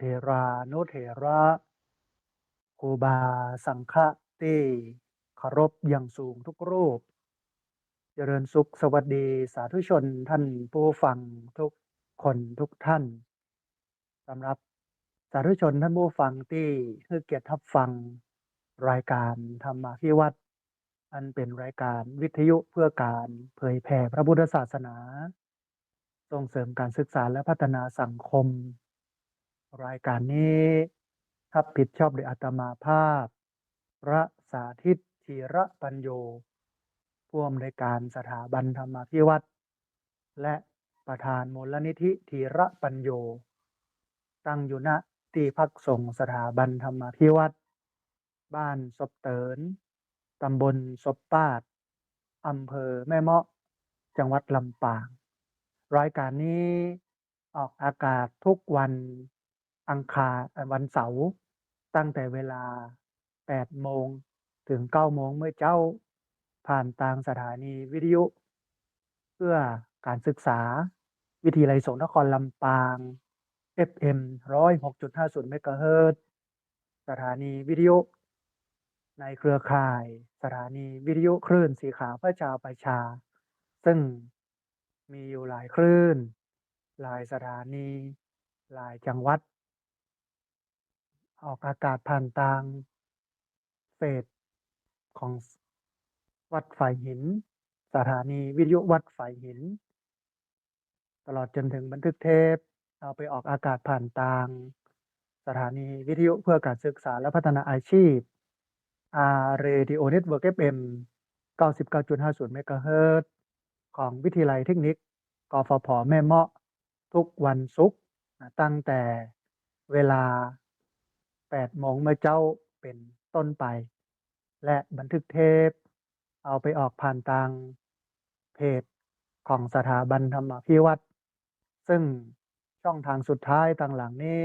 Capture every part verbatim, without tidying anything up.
เถรานุเถระ ครูบาสังฆะตี้เคารพอย่างสูงทุกรูป เจริญสุขสวัสดีสาธุชนท่านผู้ฟังทุกคนทุกท่าน สำหรับสาธุชนท่านผู้ฟังตี้หื้อเกียรติฮับฟังรายการธรรมาภิวัฒน์ อันเป๋นรายการวิทยุเพื่อการเผยแผ่พระพุทธศาสนา ส่งเสริมการศึกษาและพัฒนาสังคม รายการนี้ฮับผิดชอบโดยอาตมาภาพ พระสาธิต ธีระปัญโญ ผู้อำนวยการสถาบันธรรมาภิวัฒน์ และประธานมูลนิธิธีระปัญโญ ตั้งอยู่ ณ ตี้พักสงฆ์สถาบันธรรมาภิวัฒน์ บ้านศพเติน ตำบลศพปาด อำเภอแม่เมาะ จังหวัดลำปาง รายการนี้ออกอากาศทุกวันอังคาร เอ่อ วันเสาร์ ตั้งแต่เวลาแปดโมงถึงเก้าโมงเมื่อเจ๊า ผ่านตางสถานีวิทยุเพื่อการศึกษา วิทยาลัยสงฆ์นครลำปาง เอฟเอ็ม ร้อยหกจุดห้าศูนย์เมกะเฮิรตซ์ สถานีวิทยุในเครือข่ายสถานีวิทยุคลื่นสีขาวเพื่อชาวประชา ซึ่งมีอยู่หลายคลื่น หลายสถานี หลายจังหวัด ออกอากาศผ่านตางเฟซของวัดฝายหิน สถานีวิทยุวัดฝายหิน ตลอดจนถึงบันทึกเทป เอาไปออกอากาศผ่านตางสถานีวิทยุเพื่อการศึกษาและพัฒนาอาชีพ อาร์ เรดิโอ เน็ตเวิร์ก เอฟเอ็ม เก้าสิบเก้าจุดห้าศูนย์เมกะเฮิรตซ์ ของวิทยาลัยเทคนิค กฟผ แม่เมาะ ทุกวันศุกร์ นะ ตั้งแต่เวลาแปดโมงเมื่อเจ๊าเป๋นต้นไป และบันทึกเทปเอาไปออกผ่านตางเพจของสถาบันธรรมาภิวัฒน์ ซึ่งช่องทางสุดท้ายตางหลังนี้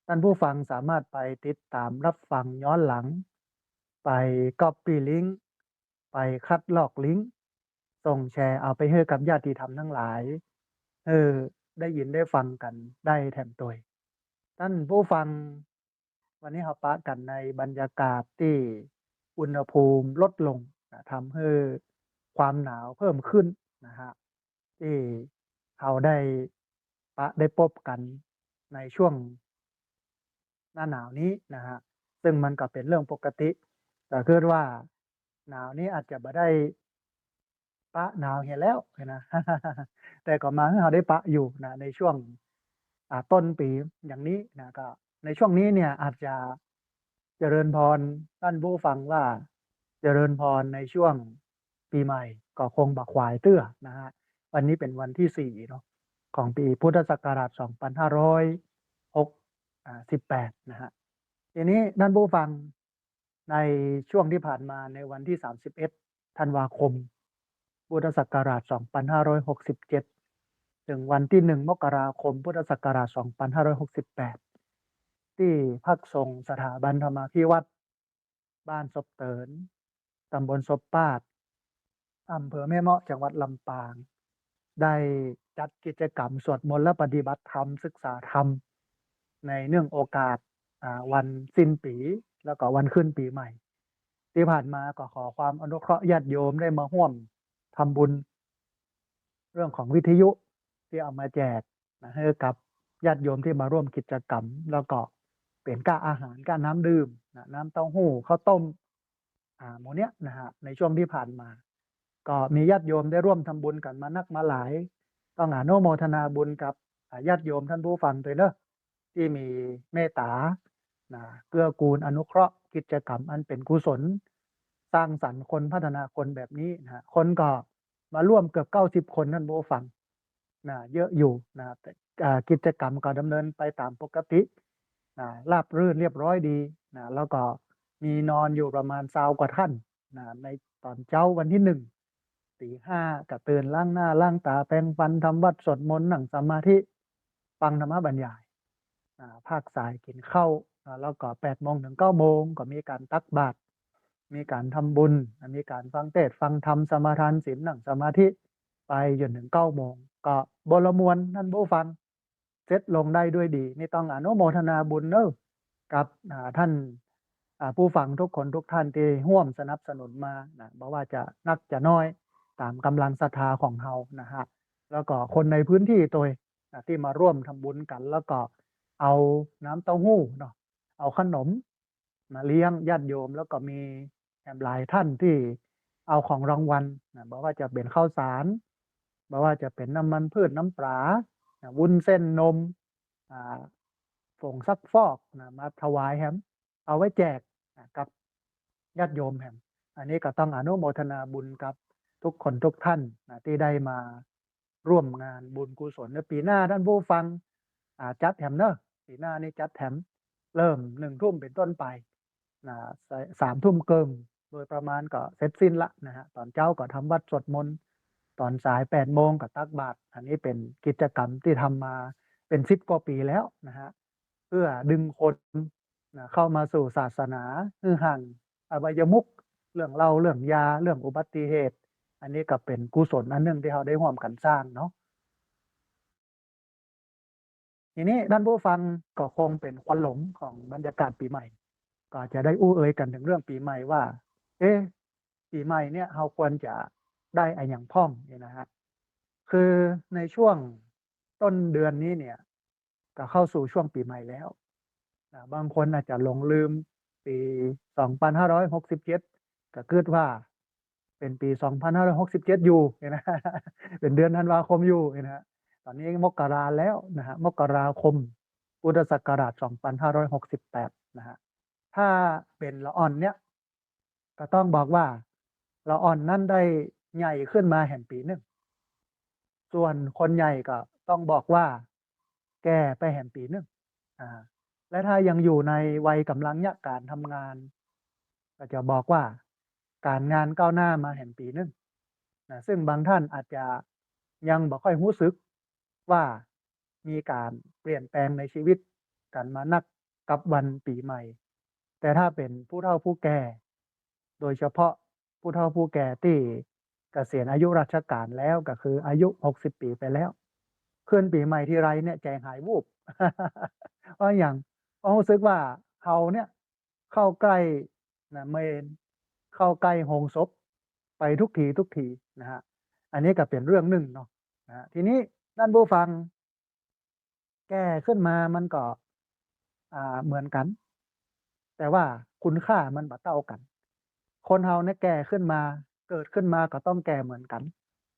ท่านผู้ฟังสามารถไปติดตามรับฟังย้อนหลัง ไปก๊อปปี้ลิงก์ ไปคัดลอกลิงก์ ส่งแชร์เอาไปหื้อกับญาติธรรมทั้งหลาย หื้อได้ยินได้ฟังกั๋นได้แถมตวย ท่านผู้ฟัง วันนี้เฮาปะกั๋นในบรรยากาศตี้อุณหภูมิลดลง นะ ทำหื้อความหนาวเพิ่มขึ้นนะฮะ ตี้เฮาได้ปะได้ปบกั๋นในช่วงหน้าหนาวนี้นะฮะ ซึ่งมันก็เป๋นเรื่องปกติ ก็คือว่าหนาวนี้อาจจะบ่ได้ปะหนาวเหียแล้วนะ แต่ก็มาหื้อเฮาได้ปะอยู่นะ ในช่วง อ่า ต้นปี๋อย่างนี้นะ ก็ในช่วงนี้เนี่ยอาจจะเจริญพรท่านผู้ฟังว่าเจริญพรในช่วงปี๋ใหม่ก็คงบ่ขวายเตื้อนะฮะ วันนี้เป๋นวันตี้สี่เนาะ ของปี๋พุทธศักราชสองพันห้าร้อยหก อ่า สิบแปดนะฮะ ทีนี้ท่านผู้ฟัง ในช่วงตี้ผ่านมาในวันตี้สามสิบเอ็ดธันวาคม พุทธศักราชสองพันห้าร้อยหกสิบเจ็ด เถิงวันตี้หนึ่งมกราคม พุทธศักราชสองพันห้าร้อยหกสิบแปด ตี้พักสงฆ์สถาบันธรรมาภิวัฒน์ บ้านศพเติน ตำบลศพปาด อำเภอแม่เมาะ จังหวัดลำปาง ได้จัดกิจกรรมสวดมนต์และปฏิบัติธรรม ศึกษาธรรม ในเนื่องโอกาส อ่า วันสิ้นปี๋ แล้วก็วันขึ้นปี๋ใหม่ ตี้ผ่านมาก็ขอความอนุเคราะห์ญาติโยมได้มาฮ่วมทำบุญ เรื่องของวิทยุตี้เอามาแจกนะ หื้อกับญาติโยมตี้มาร่วมกิจกรรม แล้วก็เป๋นก้าอาหาร ก้าน้ำดื่มนะ น้ำเต้าหู้ ข้าวต้ม อ่า หมู่เนี้ยนะฮะ ในช่วงตี้ผ่านมา ก็มีญาติโยมได้ร่วมทำบุญกั๋นมานักมาหลาย ต้องอนุโมทนาบุญกับ อ่า ญาติโยมท่านผู้ฟังตวยเนาะ ตี้มีเมตต๋านะ เกื้อกูลอนุเคราะห์กิจกรรมอันเป๋นกุศล สร้างสรรค์คน พัฒนาคนแบบนี้นะฮะ คนก็มาร่วมเกือบเก้าสิบคนท่านผู้ฟังนะ เยอะอยู่นะ แต่ อ่า กิจกรรมก็ดำเนินไปต๋ามปกตินะ ราบรื่นเรียบร้อยดีนะ แล้วก็มีนอนอยู่ประมาณซาวกว่าท่านนะ ในต๋อนเจ๊าวันตี้หนึ่ง ตีห้าก็ตื่นล้างหน้าล้างต๋า แปรงฟัน ทำวัตร สวดมนต์ นั่งสมาธิ ฟังธรรมบรรยาย อ่า ภาคสายกิ๋นข้าว อ่า แล้วก็แปดโมงเถิงเก้าโมงก็มีก๋านตักบาตร มีก๋านทำบุญ อ่า มีก๋านฟังเทศน์ฟังธรรม สมาทานศีล นั่งสมาธิ ไปจ๋นเถิงเก้าโมง ก็บ่ละมวลท่านผู้ฟัง เสร็จลงได้ด้วยดี นี่ต้องอนุโมทนาบุญเนอะ กับ อ่า ท่าน อ่า ผู้ฟังทุกคนทุกท่านตี้ฮ่วมสนับสนุนมานะ บ่ว่าจะนักจะน้อย ต๋ามก๋ำลังศรัทธาของเฮานะฮะ แล้วก็คนในพื้นตี้ตวยนะ ตี้มาร่วมทำบุญกั๋น แล้วก็เอาน้ำเต้าหู้เนาะ เอาขนมมาเลี้ยงญาติโยม แล้วก็มีแหมหลายท่านตี้เอาของรางวัลนะ บ่ว่าจะเป๋นข้าวสาร บ่ว่าจะเป๋นน้ำมันพืชน้ำปลานะ วุ้นเส้นนม อ่า ผงซักฟอกนะ มาถวายแหม เอาไว้แจกนะ กับญาติโยมแหม อันนี้ก็ต้องอนุโมทนาบุญกับทุกคนทุกท่านนะ ตี้ได้มาร่วมงานบุญกุศลในปี๋หน้า ท่านผู้ฟัง อ่า จัดแหมเนอะ ปี๋หน้านี่จัดแหม เริ่มหนึ่งทุ่มเป๋นต้นไปนะ ส- สามทุ่มเกิ่ง โดยประมาณก็เสร็จสิ้นละนะฮะ ต๋อนเจ๊าก็ทำวัตรสวดมนต์ ต๋อนสายแปดโมงก็ตักบาตร อันนี้เป๋นกิจกรรมตี้ทำมาเป๋นสิบกว่าปี๋แล้วนะฮะ เพื่อดึงคนนะ เข้ามาสู่ศาสนา หื้อห่างอบายมุข เรื่องเหล้า เรื่องยา เรื่องอุบัติเหตุ อันนี้ก็เป๋นกุศลอันนึ่งตี้เฮาได้ฮ่วมกั๋นสร้างเนาะ ทีนี้ท่านผู้ฟังก็คงเป๋นควันหลงของบรรยากาศปี๋ใหม่ ก็อาจจะได้อู้เอ่ยกั๋นเถิงเรื่องปี๋ใหม่ว่า เอ๊ะ ปี๋ใหม่เนี่ยเฮาควรจะได้อะหยังพ่องเนี่ยนะฮะ คือในช่วงต้นเดือนนี้เนี่ย ก็เข้าสู่ช่วงปี๋ใหม่แล้วนะ บางคนอาจจะหลงลืมปี๋สองปันห้าร้อยหกสิบเจ็ด ก็กึ๊ดว่าเป๋นปี๋สองปันห้าร้อยหกสิบเจ็ดอยู่เนี่ยนะ เป๋นเดือนธันวาคมอยู่เนี่ยนะฮะ ต๋อนนี้มกราแล้วนะฮะ มกราคม พุทธศักราชสองปันห้าร้อยหกสิบแปดนะฮะ ถ้าเป๋นละอ่อนเนี่ย ก็ต้องบอกว่าละอ่อนนั้นได้ใหญ่ขึ้นมาแหมปี๋นึ่ง ส่วนคนใหญ่ก็ต้องบอกว่าแก่ไปแหมปี๋นึ่ง อ่า และถ้ายังอยู่ในวัยก๋ำลังเยียะก๋านทำงาน ก็จะบอกว่าก๋านงานก้าวหน้ามาแหมปี๋นึ่งนะ ซึ่งบางท่านอาจจะยังบ่ค่อยฮู้สึกว่ามีก๋านเปลี่ยนแปลงในชีวิตกั๋นมานักกับวันปี๋ใหม่ แต่ถ้าเป๋นผู้เฒ่าผู้แก่ โดยเฉพาะผู้เฒ่าผู้แก่ตี้เกษียณอายุราชการแล้ว ก็คืออายุหกสิบปี๋ไปแล้ว ขึ้นปี๋ใหม่ทีไรเนี่ยใจ๋หายวูบ เพราะหยัง เพราะฮู้สึกว่าเฮาเนี่ยเข้าใก้นะเมรุ เข้าใก้โฮงศพไปทุกทีทุกทีนะฮะ อันนี้ก็เป๋นเรื่องนึ่งเนาะนะฮะ ทีนี้ท่านผู้ฟัง แก่ขึ้นมามันก็ อ่า เหมือนกั๋น แต่ว่าคุณค่ามันบ่เต้ากั๋น คนเฮาเนี่ยแก่ขึ้นมา เกิดขึ้นมาก็ต้องแก่เหมือนกั๋น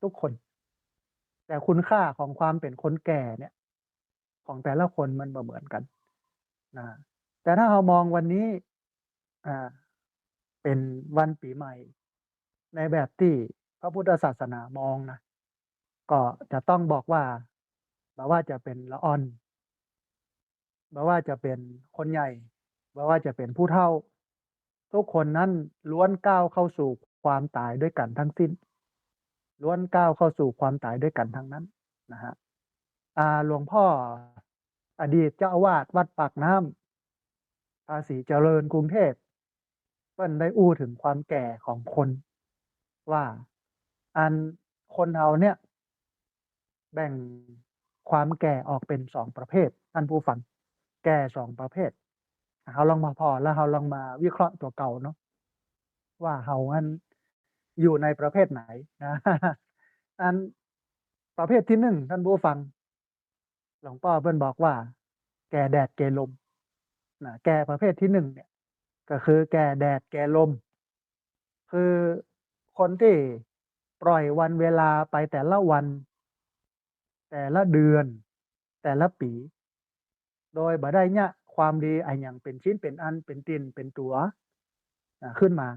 ทุกคน แต่คุณค่าของความเป๋นคนแก่เนี่ย ของแต่ละคนมันบ่เหมือนกั๋นนะ แต่ถ้าเฮามองวันนี้ อ่า เป๋นวันปี๋ใหม่ ในแบบตี้พระพุทธศาสนามองนะ ก็จะต้องบอกว่า บ่ว่าจะเป๋นละอ่อน บ่ว่าจะเป๋นคนใหญ่ บ่ว่าจะเป๋นผู้เฒ่า ทุกคนนั้นล้วนก้าวเข้าสู่ความต๋ายด้วยกั๋นทั้งสิ้น ล้วนก้าวเข้าสู่ความต๋ายด้วยกั๋นทั้งนั้นนะฮะ อ่า หลวงพ่ออดีตเจ้าอาวาสวัดปากน้ำ ภาษีเจริญกรุงเทพ เปิ้นได้อู้เถิงความแก่ของคน ว่าอันคนเฮาเนี่ยแบ่งความแก่ออกเป๋นสองประเภท ท่านผู้ฟัง แก่สองประเภท เฮาลองมาผ่อ แล้วเฮาลองมาวิเคราะห์ตั๋วเก่าเนาะ ว่าเฮาอันอยู่ในประเภทไหนนะ อันประเภทตี้นึ่ง ท่านผู้ฟัง หลวงป้อเปิ้นบอกว่า แก่แดดแก่ลมนะ แก่ประเภทตี้นึ่งเนี่ย ก็คือแก่แดดแก่ลม คือคนตี้ปล่อยวันเวลาไปแต่ละวัน แต่ละเดือน แต่ละปี๋ โดยบ่ได้เยียะความดีอะหยังเป๋นชิ้นเป๋นอัน เป๋นตี๋นเป๋นตั๋ว อ่า ขึ้นมา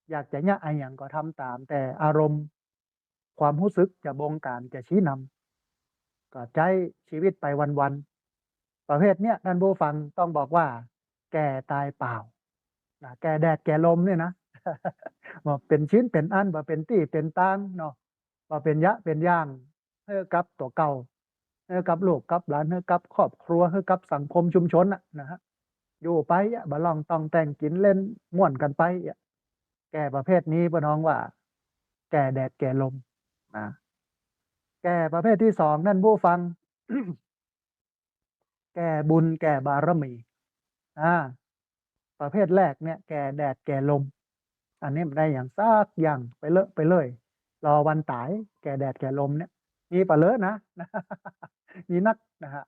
อยากจะเยียะอะหยังก็ทำต๋ามแต่อารมณ์ ความฮู้สึกจะบงการจะชี้นำ ก็ใจ๊ชีวิตไปวันๆ ประเภทเนี้ยท่านผู้ฟังต้องบอกว่าแก่ต๋ายเปล่านะ แก่แดดแก่ลมเนี่ยนะ บ่เป๋นชิ้นเป๋นอัน บ่เป๋นตี้เป๋นตางเนาะ บ่เป๋นยะเป๋นอย่างหื้อกับตั๋วเก่า หื้อกับลูกกับหลาน หื้อกับครอบครัว หื้อกับสังคมชุมชนน่ะนะฮะ อยู่ไปอะ บ่ล่องต้องแต่ง กิ๋นเล่นม่วนกั๋นไปอะ แก่ประเภทนี้เปิ้นฮ้องว่า แก่แดดแก่ลมนะ แก่ประเภทตี้สอง ท่านผู้ฟัง แก่บุญแก่บารมี อ่า ประเภทแรกเนี่ย แก่แดดแก่ลม อันนี้บ่ได้หยังสักอย่าง ไปเลอะไปเลย รอวันต๋าย แก่แดดแก่ลมเนี่ย มีบ่เลอะนะ มีนักนะฮะ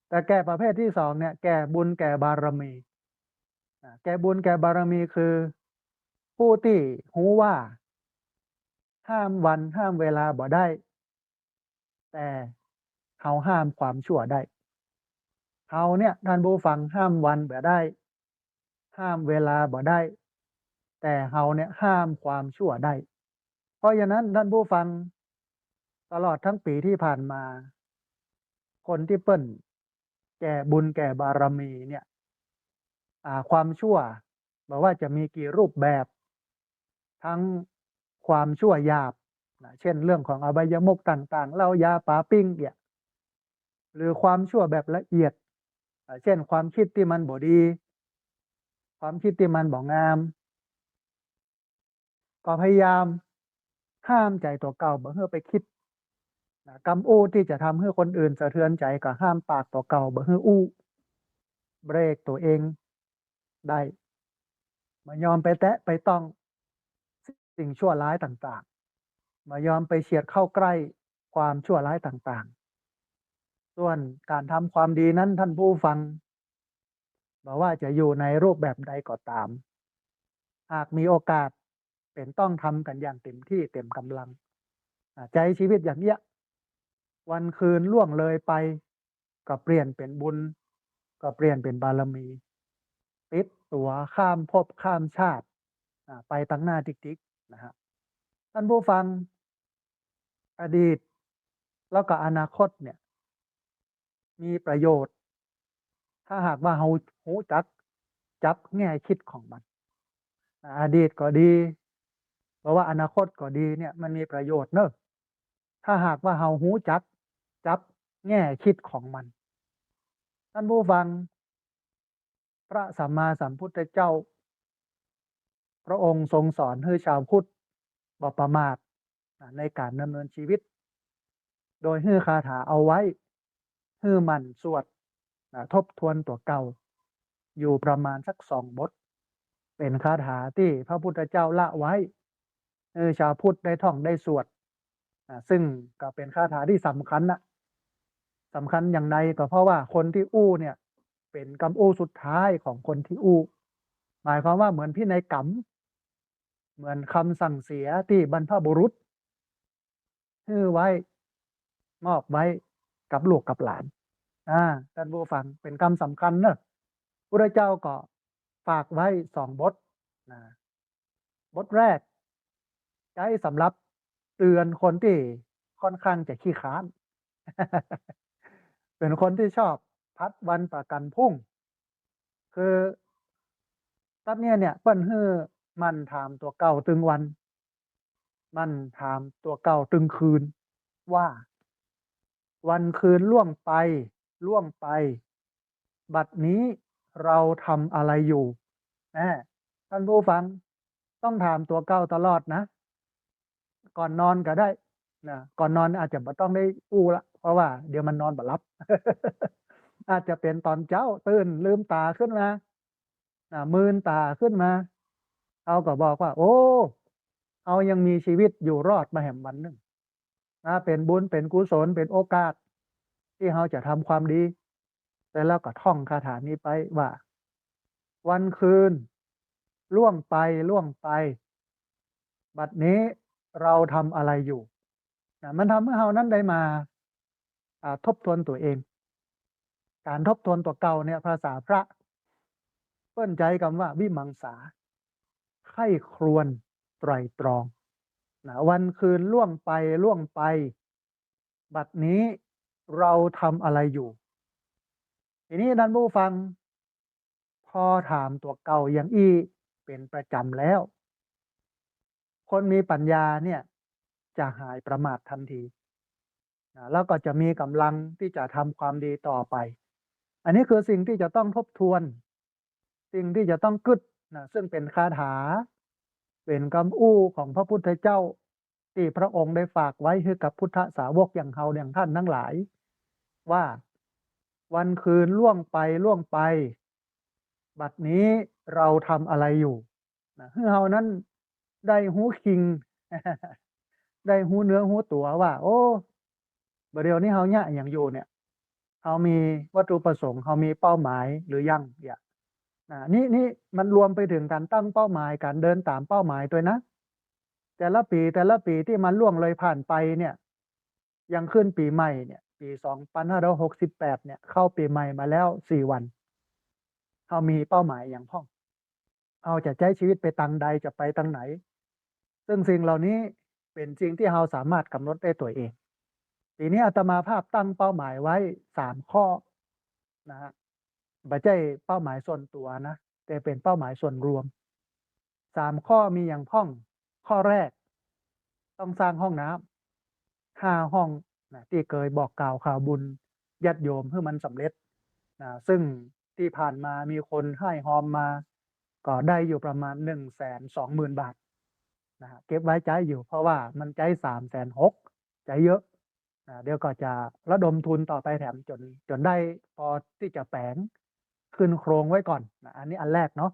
แต่แก่ประเภทที่สองเนี่ย แก่บุญแก่บารมี อ่า แก่บุญแก่บารมีคือ ผู้ตี้ฮู้ว่า ห้ามวันห้ามเวลาบ่ได้ แต่เฮาห้ามความชั่วได้ เฮาเนี่ย ท่านผู้ฟัง ห้ามวันบ่ได้ ห้ามเวลาบ่ได้ แต่เฮาเนี่ย ห้ามความชั่วได้ เพราะฉะนั้น ท่านผู้ฟัง ตลอดทั้งปี๋ตี้ผ่านมา คนตี้เปิ้นแก่บุญแก่บารมีเนี่ย อ่า ความชั่ว บ่ว่าจะมีกี่รูปแบบ ทั้งความชั่วหยาบนะ เช่นเรื่องของอบายมุขต่างๆ เหล้ายาปาปิ้งเนี่ย หรือความชั่วแบบละเอียด อ่า เช่นความกึ๊ดตี้มันบ่ดี ความกึ๊ดตี้มันบ่งาม ก็พยายามห้ามใจ๋ตั๋วเก่าบ่หื้อไปกึ๊ดนะ กำอู้ตี้จะทำหื้อคนอื่นสะเทือนใจ๋ก็ห้ามปากตั๋วเก่าบ่หื้ออู้ เบรกตั๋วเองได้ บ่ยอมไปแตะไปต้องสิ่งชั่วร้ายต่างๆ บ่ยอมไปเฉียดเข้าใก้ความชั่วร้ายต่างๆ ส่วนก๋านทำความดีนั้น ท่านผู้ฟัง บ่ว่าจะอยู่ในรูปแบบใดก็ต๋าม หากมีโอกาส เป๋นต้องทำกั๋นอย่างเต๋มตี้เต๋มก๋ำลัง อ่า ใจ๊ชีวิตอย่างเนี้ย วันคืนล่วงเลยไป ก็เปลี่ยนเป๋นบุญ ก็เปลี่ยนเป๋นบารมี ติดตั๋วข้ามภพข้ามชาติ อ่า ไปตังหน้าติ๊กๆ นะฮะ ท่านผู้ฟัง อดีต แล้วก็อนาคตเนี่ย มีประโยชน์ ถ้าหากว่าเฮาฮู้จักจับแง่กึ๊ดของมัน อ่า อดีตก็ดี บ่ว่าอนาคตก็ดีเนี่ย มันมีประโยชน์เนาะ ถ้าหากว่าเฮาฮู้จักจับแง่กึ๊ดของมัน ท่านผู้ฟัง พระสัมมาสัมพุทธเจ้า พระองค์ทรงสอนหื้อชาวพุทธบ่ประมาท อ่า ในก๋านดำเนินชีวิต โดยหื้อคาถาเอาไว้ หื้อหมั่นสวด อ่า ทบทวนตั๋วเก่า อยู่ประมาณสักสองบท เป๋นคาถาตี้พระพุทธเจ้าละไว้ หื้อชาวพุทธได้ท่องได้สวด อ่า ซึ่งก็เป๋นคาถาตี้สำคัญนะ สำคัญอย่างใด ก็เพราะว่าคนตี้อู้เนี่ย เป๋นกำอู้สุดท้ายของคนตี้อู้ หมายความว่าเหมือนพินัยกรรม เหมือนกำสั่งเสียตี้บรรพบุรุษหื้อไว้ มอบไว้กับลูกกับหลาน อ่า ท่านผู้ฟัง เป๋นกำสำคัญเนาะ พุทธเจ้าก็ฝากไว้สองบทนะ บทแรก ใจ๊สำหรับเตือนคนตี้ค่อนข้างจะขี้คร้าน เป๋นคนตี้ชอบผัดวันประกั๋นพรุ่ง คือ ตั๊ดเนี้ยเนี่ย เปิ้นหื้อหมั่นถามตั๋วเก่าตึงวัน หมั่นถามตั๋วเก่าตึงคืน ว่า วันคืนล่วงไป ล่วงไป บัดนี้เราทำอะไรอยู่ แน่ ท่านผู้ฟัง ต้องถามตั๋วเก่าตลอดนะ ก่อนนอนก็ได้นะ ก่อนนอนอาจจะบ่ต้องได้อู้ละ เพราะว่าเดี๋ยวมันนอนบ่หลับ อาจจะเป๋นต๋อนเจ๊าตื่นลืมต๋าขึ้นมานะ มืนต๋าขึ้นมา เฮาก็บอกว่า โอ้ เฮายังมีชีวิตอยู่รอดมาแหมวันนึ่ง นะ เป๋นบุญ เป๋นกุศล เป๋นโอกาส ตี้เฮาจะทำความดี แต่แล้วก็ท่องคาถานี้ไปว่า วันคืนล่วงไป ล่วงไป บัดนี้เราทำอะไรอยู่ นะ มันทำหื้อเฮานั้นได้มา อ่า ทบทวนตั๋วเอง ก๋านทบทวนตั๋วเก่าเนี่ย ภาษาพระ เปิ้นใจ๊กำว่าวิมังสา ใคร่ครวญไตร่ตรอง นะ วันคืนล่วงไป ล่วงไป บัดนี้เราทำอะไรอยู่ ทีนี้ท่านผู้ฟัง พอถามตั๋วเก่าอย่างอี้เป๋นประจ๋ำแล้ว คนมีปั๋ญญาเนี่ยจะหายประมาททันที นะ แล้วก็จะมีก๋ำลังตี้จะทำความดีต่อไป อันนี้คือสิ่งตี้จะต้องทบทวน สิ่งตี้จะต้องกึ๊ดนะ ซึ่งเป๋นคาถา เป๋นกำอู้ของพระพุทธเจ้า ตี้พระองค์ได้ฝากไว้หื้อกับพุทธสาวกอย่างเฮาอย่างท่านทั้งหลาย ว่า วันคืนล่วงไปล่วงไป บัดนี้เราทำอะไรอยู่ นะ หื้อเฮานั้นได้ฮู้คิง ได้ฮู้เนื้อฮู้ตั๋วว่า โอ้ บ่าเดี่ยวนี้เฮาเยียะอะหยังอยู่เนี่ย เฮามีวัตถุประสงค์ เฮามีเป้าหมายหรือยัง เนี่ย นะ นี่ นี่มันรวมไปถึงก๋านตั้งเป้าหมาย ก๋านเดินต๋ามเป้าหมายตวยนะ แต่ละปี๋ แต่ละปี๋ตี้มันล่วงเลยผ่านไปเนี่ย ยังขึ้นปี๋ใหม่เนี่ย ปี๋สองปันห้าร้อยหกสิบแปดเนี่ย เข้าปี๋ใหม่มาแล้วสี่วัน เฮามีเป้าหมายอะหยังพ่อง เฮาจะใจ๊ชีวิตไปตางใด จะไปตางไหน ซึ่งสิ่งเหล่านี้เป๋นสิ่งตี้เฮาสามารถก๋ำหนดได้ตั๋วเอง ปี๋นี้อาตมาภาพตั้งเป้าหมายไว้สามข้อนะฮะ บ่ใจ้เป้าหมายส่วนตั๋วนะ แต่เป๋นเป้าหมายส่วนรวม สามข้อมีอะหยังพ่อง ข้อแรก ต้องสร้างห้องน้ำห้าห้องนะ ตี้เกยบอกกล่าวข่าวบุญญาติโยมหื้อมันสำเร็จนะ ซึ่งตี้ผ่านมามีคนฮ่ายฮอมมา ก็ได้อยู่ประมาณหนึ่งแสนสองหมื่นบาทนะฮะ เก็บไว้ใจ๊อยู่ เพราะว่ามันใจ๊สามแสนหก ใจ๊เยอะนะ เดี๋ยวก็จะระดมทุนต่อไปแถมจ๋น จ๋นได้ปอตี้จะแป๋ง ขึ้นโครงไว้ก่อนนะ อันนี้อันแรกเนาะ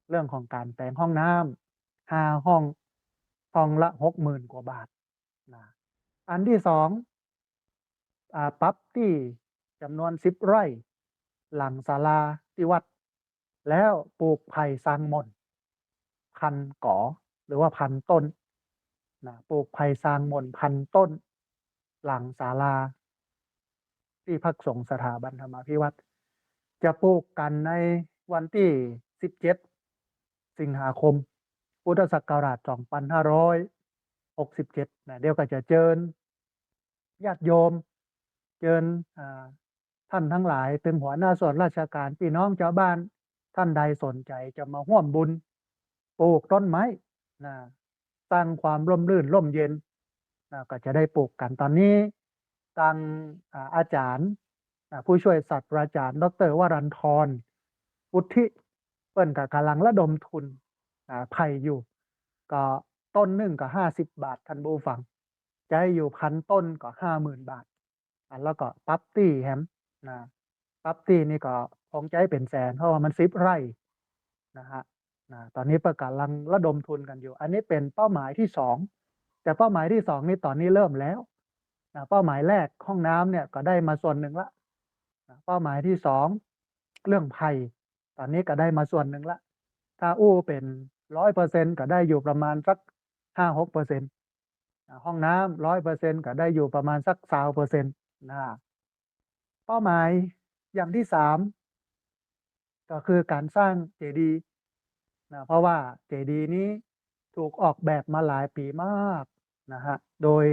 เรื่องของก๋านแป๋งห้องน้ำห้าห้อง ห้องละหกหมื่นกว่าบาทนะ อันตี้สอง อ่า ปรับตี้จ๋ำนวนสิบไร่ หลังศาลาตี้วัด แล้วปลูกไผ่ซางหม่นพันก๋อ หรือว่าพันต้นนะ ปลูกไผ่ซางหม่นพันต้น หลังศาลาตี้พักสงฆ์สถาบันธรรมาภิวัฒน์ จะปลูกกั๋นในวันตี้สิบเจ็ด สิงหาคม พุทธศักราชสองปันห้าร้อยหกสิบเจ็ดนะ เดี๋ยวก็จะเจิญญาติโยม เจิญ อ่า ต้านตังหลาย เถิงหัวหน้าส่วนราชก๋าน ปี้น้องจาวบ้าน ต้านใดสนใจ๋จะมาฮ่วมบุญปลูกต้นไม้นะ สร้างความร่มรื่นร่มเย็นนะ ก็จะได้ปลูกกั๋น ต๋อนนี้ ตาง อ่า อาจ๋ารย์ อ่า ผู้ช่วยศาสตราจ๋ารย์ ด็อกเตอร์ วรันทร วุฒิ เปิ้นก็ก่ำลังระดมทุน อ่า ไผ่อยู่ ก็ต้นนึ่งก็ห้าสิบบาท ต้านผู้ฟัง ใจ๊อยู่พันต้นก็ห้าหมื่นบาท อ่ะ แล้วก็ปรับตี้แหมนะ ปรับตี้นี่ก็คงใจ๊เป๋นแสน เพราะว่ามันสิบไร่นะฮะ นะ ต๋อนนี้เปิ้นก่ำลังระดมทุนกั๋นอยู่ อันนี้เป๋นเป้าหมายตี้สอง แต่เป้าหมายตี้สองนี่ต๋อนนี้เริ่มแล้วนะ เป้าหมายแรกห้องน้ำเนี่ยก็ได้มาส่วนนึ่งละนะ เป้าหมายตี้สองเรื่องไผ่ ต๋อนนี้ก็ได้มาส่วนนึ่งละ ถ้าอู้เป๋นร้อยเปอร์เซ็นต์ ก็ได้อยู่ประมาณสักห้าหกเปอร์เซ็นต์ อ่า ห้องน้ำร้อยเปอร์เซ็นต์ ก็ได้อยู่ประมาณสักซาวเปอร์เซ็นต์นะ เป้าหมายอย่างตี้สาม ก็คือก๋านสร้างเจดีย์นะ เพราะว่าเจดีย์นี้ถูกออกแบบมาหลายปี๋มากนะฮะ โดย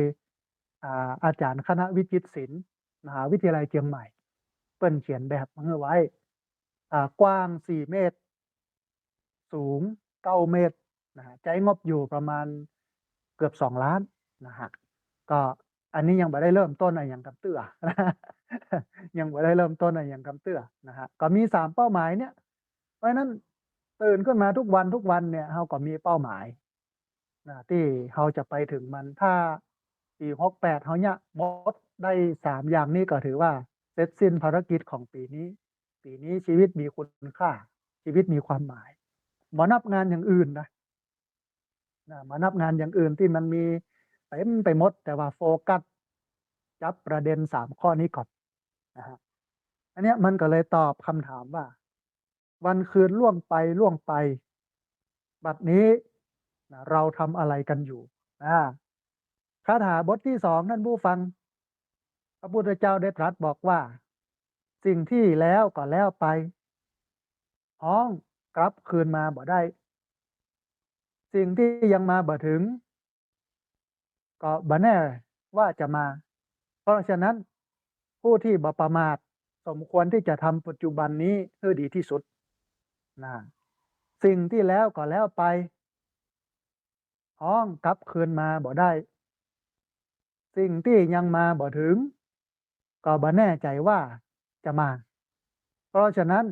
อ่า อาจ๋ารย์คณะวิจิตรศิลป์ มหาวิทยาลัยเจียงใหม่ เปิ้นเขียนแบบมาหื้อไว้ อ่า กว้างสี่เมตร สูงเก้าเมตรนะฮะ ใจ๊งบอยู่ประมาณเกือบสองล้านนะฮะ ก็อันนี้ยังบ่ได้เริ่มต้นอะหยังกำเตื้อ ยังบ่ได้เริ่มต้นอะหยังกำเตื้อนะฮะ ก็มีสามเป้าหมายเนี่ย เพราะฉะนั้นตื่นขึ้นมาทุกวันทุกวันเนี่ย เฮาก็มีเป้าหมายนะ ตี้เฮาจะไปเถิงมัน ถ้าปี๋หกแปดเฮาเยียะบทได้สามอย่างนี้ ก็ถือว่าเสร็จสิ้นภารกิจของปี๋นี้ ปี๋นี้ชีวิตมีคุณค่า ชีวิตมีความหมาย บ่นับงานอย่างอื่นนะ นะ บ่นับงานอย่างอื่นตี้มันมีเต็มไปหมด แต่ว่าโฟกัสจับประเด็นสามข้อนี้ก่อนนะฮะ อันเนี้ยมันก็เลยตอบคำถามว่า วันคืนล่วงไปล่วงไป บัดนี้นะ เราทำอะไรกันอยู่นะ คาถาบทตี้สอง ต้านผู้ฟัง พระพุทธเจ้าได้ตรัสบอกว่า สิ่งตี้แล้วก็แล้วไป ฮ้องกลับคืนมาบ่ได้ สิ่งตี้ยังมาบ่เถิง ก็บ่แน่ว่าจะมา เพราะฉะนั้น ผู้ตี้บ่ประมาทสมควรตี้จะทำปัจจุบันนี้หื้อดีตี้สุดนะ สิ่งตี้แล้วก็แล้วไป ฮ้องกลับคืนมาบ่ได้ สิ่งตี้ยังมาบ่เถิง ก็บ่แน่ใจ๋ว่าจะมา เพราะฉะนั้น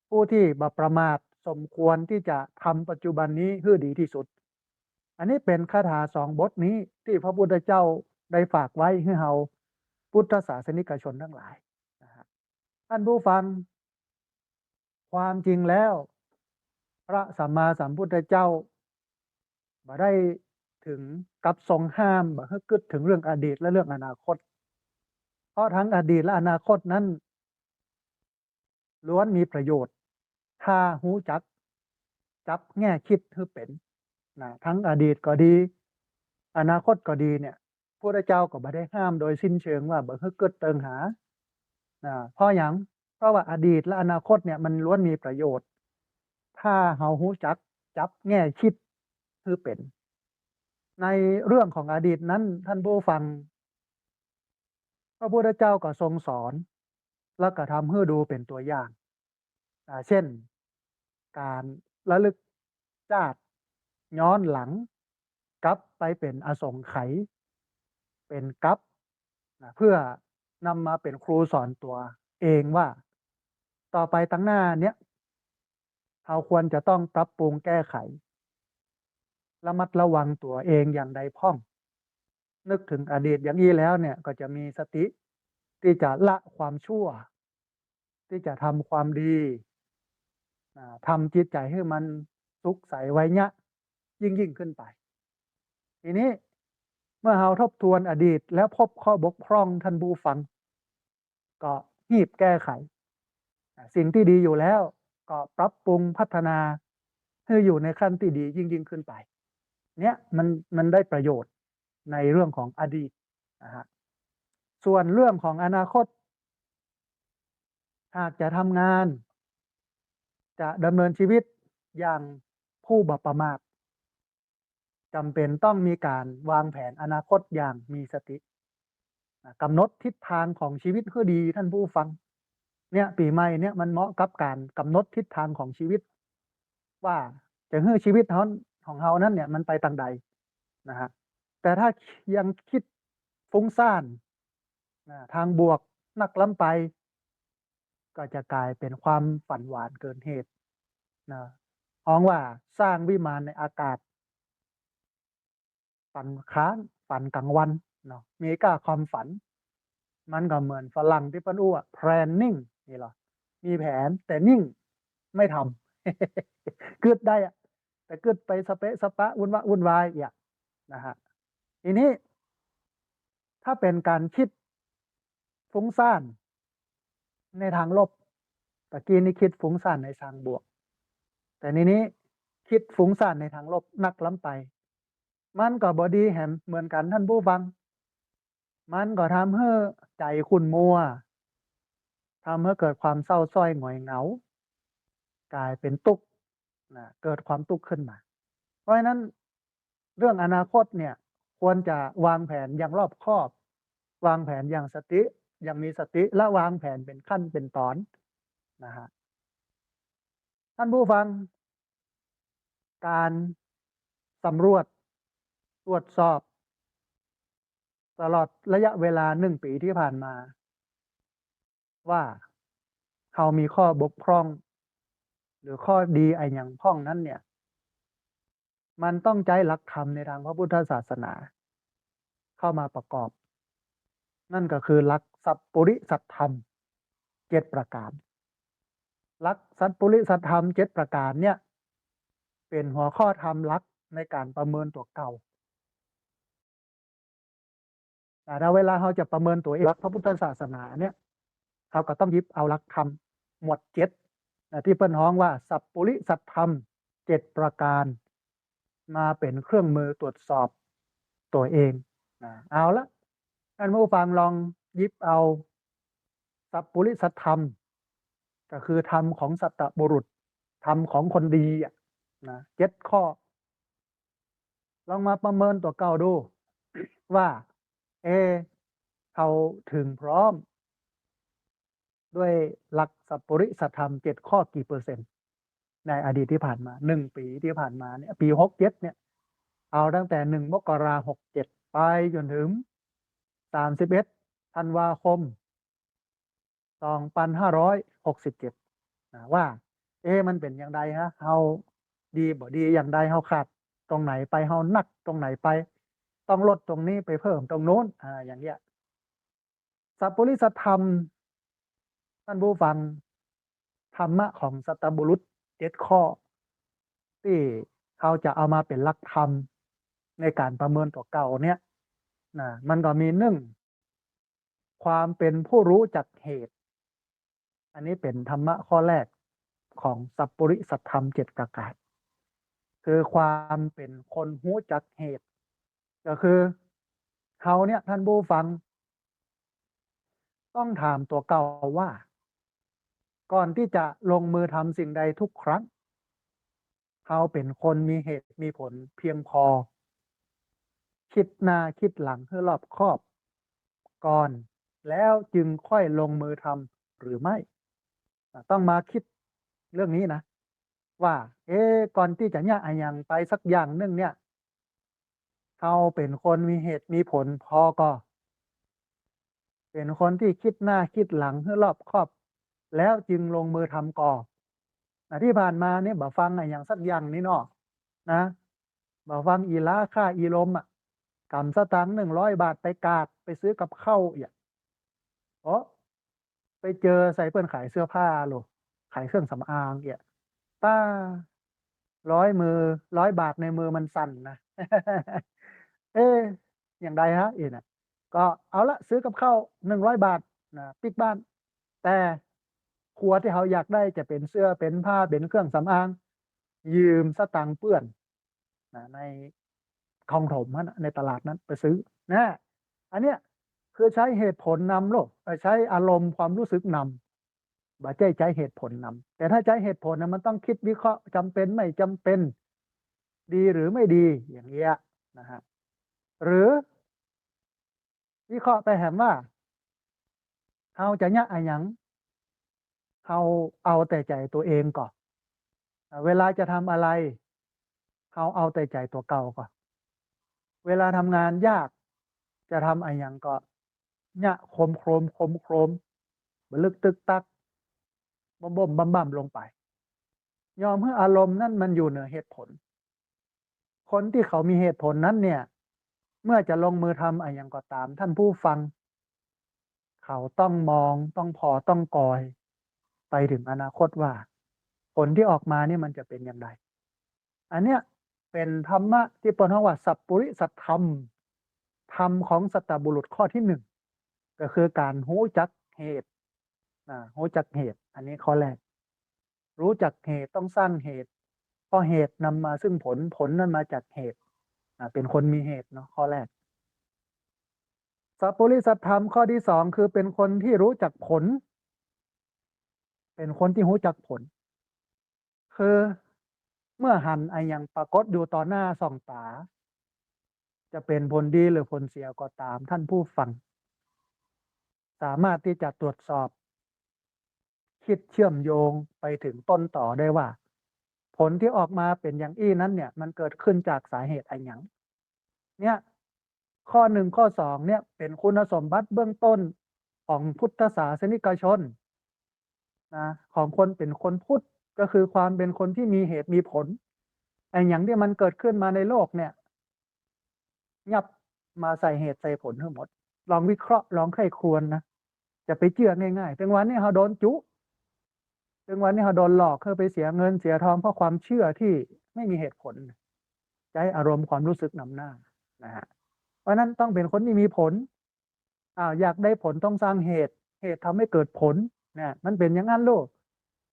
ผู้ตี้บ่ประมาทสมควรตี้จะทำปัจจุบันนี้หื้อดีตี้สุด อันนี้เป๋นคาถาสองบทนี้ตี้พระพุทธเจ้าได้ฝากไว้หื้อเฮาพุทธศาสนิกชนตังหลายนะฮะ ท่านผู้ฟัง ความจริงแล้ว พระสัมมาสัมพุทธเจ้าบ่ได้เถิงกับทรงห้ามบ่หื้อกึ๊ดเถิงเรื่องอดีตและเรื่องอนาคต เพราะทั้งอดีตและอนาคตนั้น ล้วนมีประโยชน์ ถ้าฮู้จักจับแง่กึ๊ดหื้อเป๋น นะ ทั้งอดีตก็ดี อนาคตก็ดีเนี่ย พุทธเจ้าก็บ่ได้ห้ามโดยสิ้นเชิงว่าบ่หื้อกึ๊ดเติงหา นะ เพราะหยัง เพราะว่าอดีตและอนาคตเนี่ยมันล้วนมีประโยชน์ ถ้าเฮาฮู้จักจับแง่กึ๊ดหื้อเป๋น ในเรื่องของอดีตนั้น ท่านผู้ฟัง พระพุทธเจ้าก็ทรงสอน แล้วก็ทำหื้อดูเป๋นตั๋วอย่าง อ่า เช่น ก๋านระลึกจ้าดย้อนหลัง กลับไปเป๋นอสงไขย เป๋นกัป นะ เพื่อนำมาเป๋นครูสอนตั๋วเองว่า ต่อไปตังหน้าเนี้ย เฮาควรจะต้องปรับปรุงแก้ไข ระมัดระวังตั๋วเองอย่างใดพ่อง นึกเถิงอดีตอย่างอี้แล้วเนี่ย ก็จะมีสติตี้จะละความชั่ว ตี้จะทำความดี อ่า ทำจิตใจ๋หื้อมันสุขใสไวเยียะยิ่งๆ ขึ้นไป ทีนี้เมื่อเฮาทบทวนอดีตแล้วพบข้อบกพร่อง ท่านผู้ฟัง ก็ฮีบแก้ไข อ่า สิ่งตี้ดีอยู่แล้วก็ปรับปรุงพัฒนาหื้ออยู่ในขั้นตี้ดียิ่งๆ ขึ้นไป เนี่ยมัน มันได้ประโยชน์ในเรื่องของอดีตนะฮะ ส่วนเรื่องของอนาคต หากจะทำงาน จะดำเนินชีวิตอย่างผู้บ่ประมาท จ๋ำเป๋นต้องมีก๋านวางแผนอนาคตอย่างมีสติ นะ กำหนดทิศทางของชีวิตหื้อดี ท่านผู้ฟัง เนี่ย ปี๋ใหม่เนี่ยมันเหมาะกับก๋านกำหนดทิศทางของชีวิต ว่าจะหื้อชีวิตเฮา ของเฮานั้นเนี่ยมันไปตางใดนะฮะ แต่ถ้ายังกึ๊ดฟุ้งซ่าน นะ ตางบวกนักล้ำไป ก็จะก๋ายเป๋นความฝันหวานเกินเหตุ นะ ฮ้องว่าสร้างวิมานในอากาศ ฝันค้าง ฝันก๋างวันเนาะ มีก้าความฝัน มันก็เหมือนฝรั่งตี้เปิ้นอู้ว่า planning นี่เหรอ มีแผนแต่นิ่งไม่ทำ กึ๊ดได้อะ แต่กึ๊ดไปสะเปะสะปะ วุ่นวะวุ่นวายเอียะนะฮะ ทีนี้ ถ้าเป๋นก๋านกึ๊ดฟุ้งซ่านในตางลบ ตะกี้นี้กึ๊ดฟุ้งซ่านในตางบวก แต่นี้นี้กึ๊ดฟุ้งซ่านในตางลบนักล้ำไป มันก็บ่ดีแหมเหมือนกั๋น ท่านผู้ฟัง มันก็ทำหื้อใจ๋ขุ่นมัว ทำหื้อเกิดความเศร้าส้อยหงอยเหงา ก๋ายเป๋นตุ๊กข์ นะ เกิดความตุ๊กข์ขึ้นมา เพราะฉะนั้น เรื่องอนาคตเนี่ย ควรจะวางแผนอย่างรอบคอบ วางแผนอย่างสติ อย่างมีสติ และวางแผนเป๋นขั้นเป๋นต๋อนนะฮะ ท่านผู้ฟัง ก๋านสำรวจ ตรวจสอบ ตลอดระยะเวลาหนึ่งปี๋ตี้ผ่านมา ว่าเฮามีข้อบกพร่อง หรือข้อดีอะหยังพ่องนั้นเนี่ย มันต้องใจ๊หลักธรรมในตางพระพุทธศาสนาเข้ามาประกอบ นั่นก็คือหลักสัปปุริสัตธรรมเจ็ดประก๋าน หลักสัปปุริสัตธรรมเจ็ดประก๋านเนี่ย เป๋นหัวข้อธรรมหลักในก๋านประเมินตั๋วเก่า อ่า ถ้าเวลาเฮาจะประเมินตั๋วเอง หลักพระพุทธศาสนาเนี่ย เฮาก็ต้องหยิบเอาหลักธรรมหมวดเจ็ดนะ ตี้เปิ้นฮ้องว่าสัปปุริสัตธรรมเจ็ดประก๋าน มาเป๋นเครื่องมือตรวจสอบตั๋วเองนะ เอาละ ท่านผู้ฟังลองหยิบเอาสัปปุริสัตธรรม ก็คือธรรมของสัตบุรุษ ธรรมของคนดีอะนะ เจ็ดข้อ ลองมาประเมินตั๋วเก่าดู ว่า เอ เฮาเถิงพร้อม ด้วยหลักสัปปุริสัตธรรมเจ็ดข้อกี่เปอร์เซ็นต์ ในอดีตตี้ผ่านมา หนึ่งปี๋ตี้ผ่านมาเนี่ย ปี๋หกเจ็ดเนี่ย เอาตั้งแต่หนึ่งมกราหกเจ็ดไปจ๋นเถิงสามสิบเอ็ดธันวาคมสองพันห้าร้อยหกสิบเจ็ดนะ ว่า เอ๊ะ มันเป๋นอย่างใดฮะ เฮาดีบ่ดีอย่างใด เฮาขาดตรงไหนไป เฮานักตรงไหนไป ต้องลดตรงนี้ไปเพิ่มตรงนู้น อ่า อย่างเงี้ย สัปปุริสัตธรรม ใน านผู้ฟัง ธรรมะของสัตบุรุษเจ็ดข้อ ตี้เฮาจะเอามาเป๋นหลักธรรมในก๋านประเมินตั๋วเก่าเนี่ยนะ มันก็มี นึ่ง ความเป๋นผู้ฮู้จักเหตุ อันนี้เป๋นธรรมะข้อแรกของสัปปุริสธรรมเจ็ดประก๋าน คือความเป๋นคนฮู้จักเหตุ ก็คือเฮาเนี่ย ท่านผู้ฟัง ต้องถามตั๋วเก่าว่า ก่อนตี้จะลงมือทำสิ่งใดทุกครั้ง เฮาเป๋นคนมีเหตุมีผลเพียงพอ กึ๊ดหน้ากึ๊ดหลังหื้อรอบคอบก่อน แล้วจึงค่อยลงมือทำหรือไม่ อ่ะ ต้องมากึ๊ดเรื่องนี้นะ ว่า เอ๊ะ ก่อนตี้จะเยียะอะหยังไปสักอย่างนึ่งเนี่ย เฮาเป๋นคนมีเหตุมีผลพอก่อ เป๋นคนตี้กึ๊ดหน้ากึ๊ดหลังหื้อรอบคอบ แล้วจึงลงมือทำก่อ นะ ตี้ผ่านมาเนี่ยบ่ฟังอะหยังสักอย่างนี่เนาะ นะ บ่ฟังอีหล้าค่าอีลมอะ ก๋ำสตางค์หนึ่งร้อยบาทไปกาด ไปซื้อกับข้าวเอีย โอ้ ไปเจอใส่เปิ้นขายเสื้อผ้าโล ขายเครื่องสำอางเอีย ป้า ร้อยมือ ร้อยบาทในมือมันสั่นนะ เอ๊ะ อย่างใดฮะ เอ๊ะนะ ก็เอาละ ซื้อกับข้าวหนึ่งร้อยบาทนะ ปิ๊กบ้าน แต่ครัวตี้เฮาอยากได้จะเป๋นเสื้อ เป๋นผ้า เป๋นเครื่องสำอาง ยืมสตางค์เปื้อนนะ ในคลองถมหั้นนะ ในตลาดนั้นไปซื้อนะ อันเนี้ยคือใจ๊เหตุผลนำโลก เอ่อ ใจ๊อารมณ์ความรู้สึกนำ บ่ใจ้ใจ๊เหตุผลนำ แต่ถ้าใจ๊เหตุผลนะ มันต้องกึ๊ดวิเคราะห์ จ๋ำเป๋นไม่จ๋ำเป๋น ดีหรือไม่ดี อย่างเงี้ยนะฮะ หรือวิเคราะห์ไปแหมว่า เฮาจะเยียะอะหยัง เฮาเอาแต่ใจ๋ตั๋วเองก่อ อ่า เวลาจะทำอะไร เฮาเอาแต่ใจ๋ตั๋วเก่าก่อ เวลาทำงานยาก จะทำอะหยังก็เยียะโครมโครม โครมโครม บ่ลึกตึกตัก บ่มบ่มบ่ำบ่ำลงไป ยอมหื้ออารมณ์นั้นมันอยู่เหนือเหตุผล คนตี้เขามีเหตุผลนั้นเนี่ย เมื่อจะลงมือทำอะหยังก็ต๋าม ท่านผู้ฟัง เขาต้องมอง ต้องผ่อ ต้องกอย ไปเถิงอนาคตว่า ผลตี้ออกมาเนี่ยมันจะเป๋นอย่างใด อันเนี้ยเป๋นธรรมะตี้เปิ้นฮ้องว่าสัปปุริสธรรม ธรรมของสัตบุรุษข้อตี้หนึ่ง ก็คือก๋านฮู้จักเหตุ นะ ฮู้จักเหตุ อันนี้ข้อแรก ฮู้จักเหตุต้องสร้างเหตุ เพราะเหตุนำมาซึ่งผล ผลนั้นมาจากเหตุ อ่า เป๋นคนมีเหตุเนาะ ข้อแรก สัปปุริสธรรมข้อตี้สอง คือเป๋นคนตี้ฮู้จักผล เป๋นคนตี้ฮู้จักผล คือเมื่อหันอะหยังปรากฏอยู่ต่อหน้าส่องต๋า จะเป๋นผลดีหรือผลเสียก็ต๋าม ท่านผู้ฟัง สามารถตี้จะตรวจสอบ กึ๊ดเชื่อมโยงไปเถิงต้นตอได้ว่า ผลตี้ออกมาเป๋นอย่างอี้นั้นเนี่ย มันเกิดขึ้นจากสาเหตุอะหยัง เนี่ย ข้อหนึ่ง ข้อสอง เนี่ย เป๋นคุณสมบัติเบื้องต้นของพุทธศาสนิกชนนะ ของคนเป๋นคนพุทธ ก็คือความเป๋นคนตี้มีเหตุมีผล อะหยังตี้มันเกิดขึ้นมาในโลกเนี่ย ยับมาใส่เหตุใส่ผลทั้งหมด ลองวิเคราะห์ ลองใคร่ครวญนะ จะไปเจื้อง่ายๆ ตึงวันนี้เฮาโดนจุ ตึงวันนี้เฮาโดนหลอกหื้อไปเสียเงินเสียทอง เพราะความเจื้อตี้ไม่มีเหตุผล ใจ๊อารมณ์ความรู้สึกนำหน้านะฮะ เพราะฉะนั้นต้องเป๋นคนตี้มีผล อ้าว อยากได้ผลต้องสร้างเหตุ เหตุทำให้เกิดผลนะ มันเป๋นอย่างนั้นโลก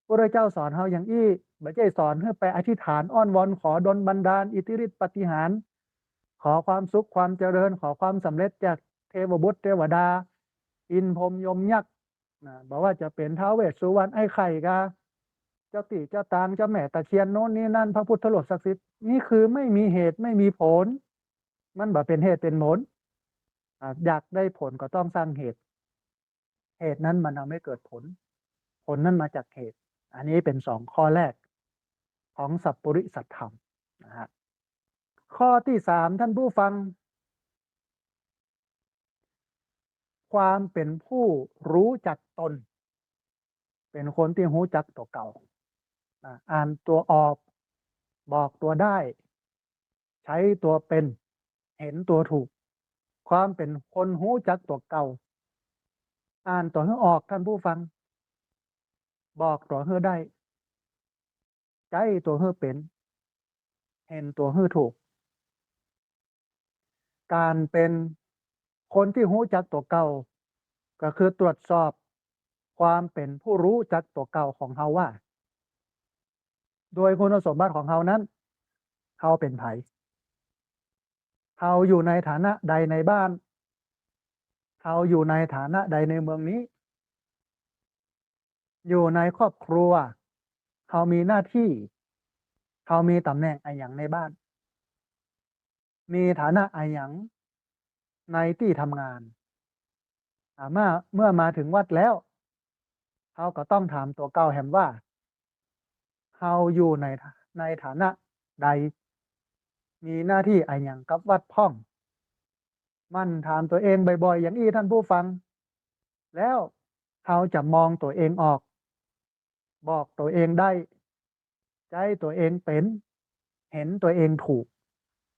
พระพุทธเจ้าสอนเฮาอย่างอี้ บ่ใจ้สอนหื้อไปอธิษฐานอ้อนวอนขอดลบันดาลอิทธิฤทธิ์ปาฏิหาริย์ ขอความสุขความเจริญ ขอความสำเร็จจากเทพบุตรเทวดา อินทร์พรหมยมยักษ์นะ บ่ว่าจะเป๋นท้าวเวสสุวรรณ ไอ้ไข่กา เจ้าตี้เจ้าตาง เจ้าแม่ตะเคียนโน้นนี่นั่น พระพุทธรูปศักดิ์สิทธิ์ นี่คือไม่มีเหตุไม่มีผล มันบ่เป๋นเหตุเป๋นผล อ่า อยากได้ผลก็ต้องสร้างเหตุ เหตุนั้นมันทำให้เกิดผล ผลนั้นมาจากเหตุ อันนี้เป๋นสองข้อแรกของสัปปุริสธรรมนะฮะ ข้อตี้สาม ท่านผู้ฟัง ความเป๋นผู้ฮู้จักตน เป๋นคนตี้ฮู้จักตั๋วเก่า อ่า อ่านตั๋วออก บอกตั๋วได้ ใจ๊ตั๋วเป๋น เห็นตั๋วถูก ความเป๋นคนฮู้จักตั๋วเก่า อ่านตั๋วหื้อออก ท่านผู้ฟัง บอกตั๋วหื้อได้ ใจ๊ตั๋วหื้อเป๋น หันตั๋วหื้อถูก ก๋านเป๋นคนตี้ฮู้จักตั๋วเก่า ก็คือตรวจสอบความเป๋นผู้ฮู้จักตั๋วเก่าของเฮาว่า โดยคุณสมบัติของเฮานั้น เฮาเป๋นใผ เฮาอยู่ในฐานะใดในบ้าน เฮาอยู่ในฐานะใดในเมืองนี้ อยู่ในครอบครัว เฮามีหน้าตี้ เฮามีต๋ำแหน่งอะหยังในบ้าน มีฐานะอะหยังในตี้ทำงาน อ่า เมื่อ เมื่อมาเถิงวัดแล้ว เฮาก็ต้องถามตั๋วเก่าแหมว่า เฮาอยู่ใน ในฐานะใด มีหน้าตี้อะหยังกับวัดพ่อง หมั่นถามตั๋วเองบ่อยๆ อย่างอี้ ท่านผู้ฟัง แล้วเฮาจะมองตั๋วเองออก บอกตั๋วเองได้ ใจ๊ตั๋วเองเป๋น หันตั๋วเองถูก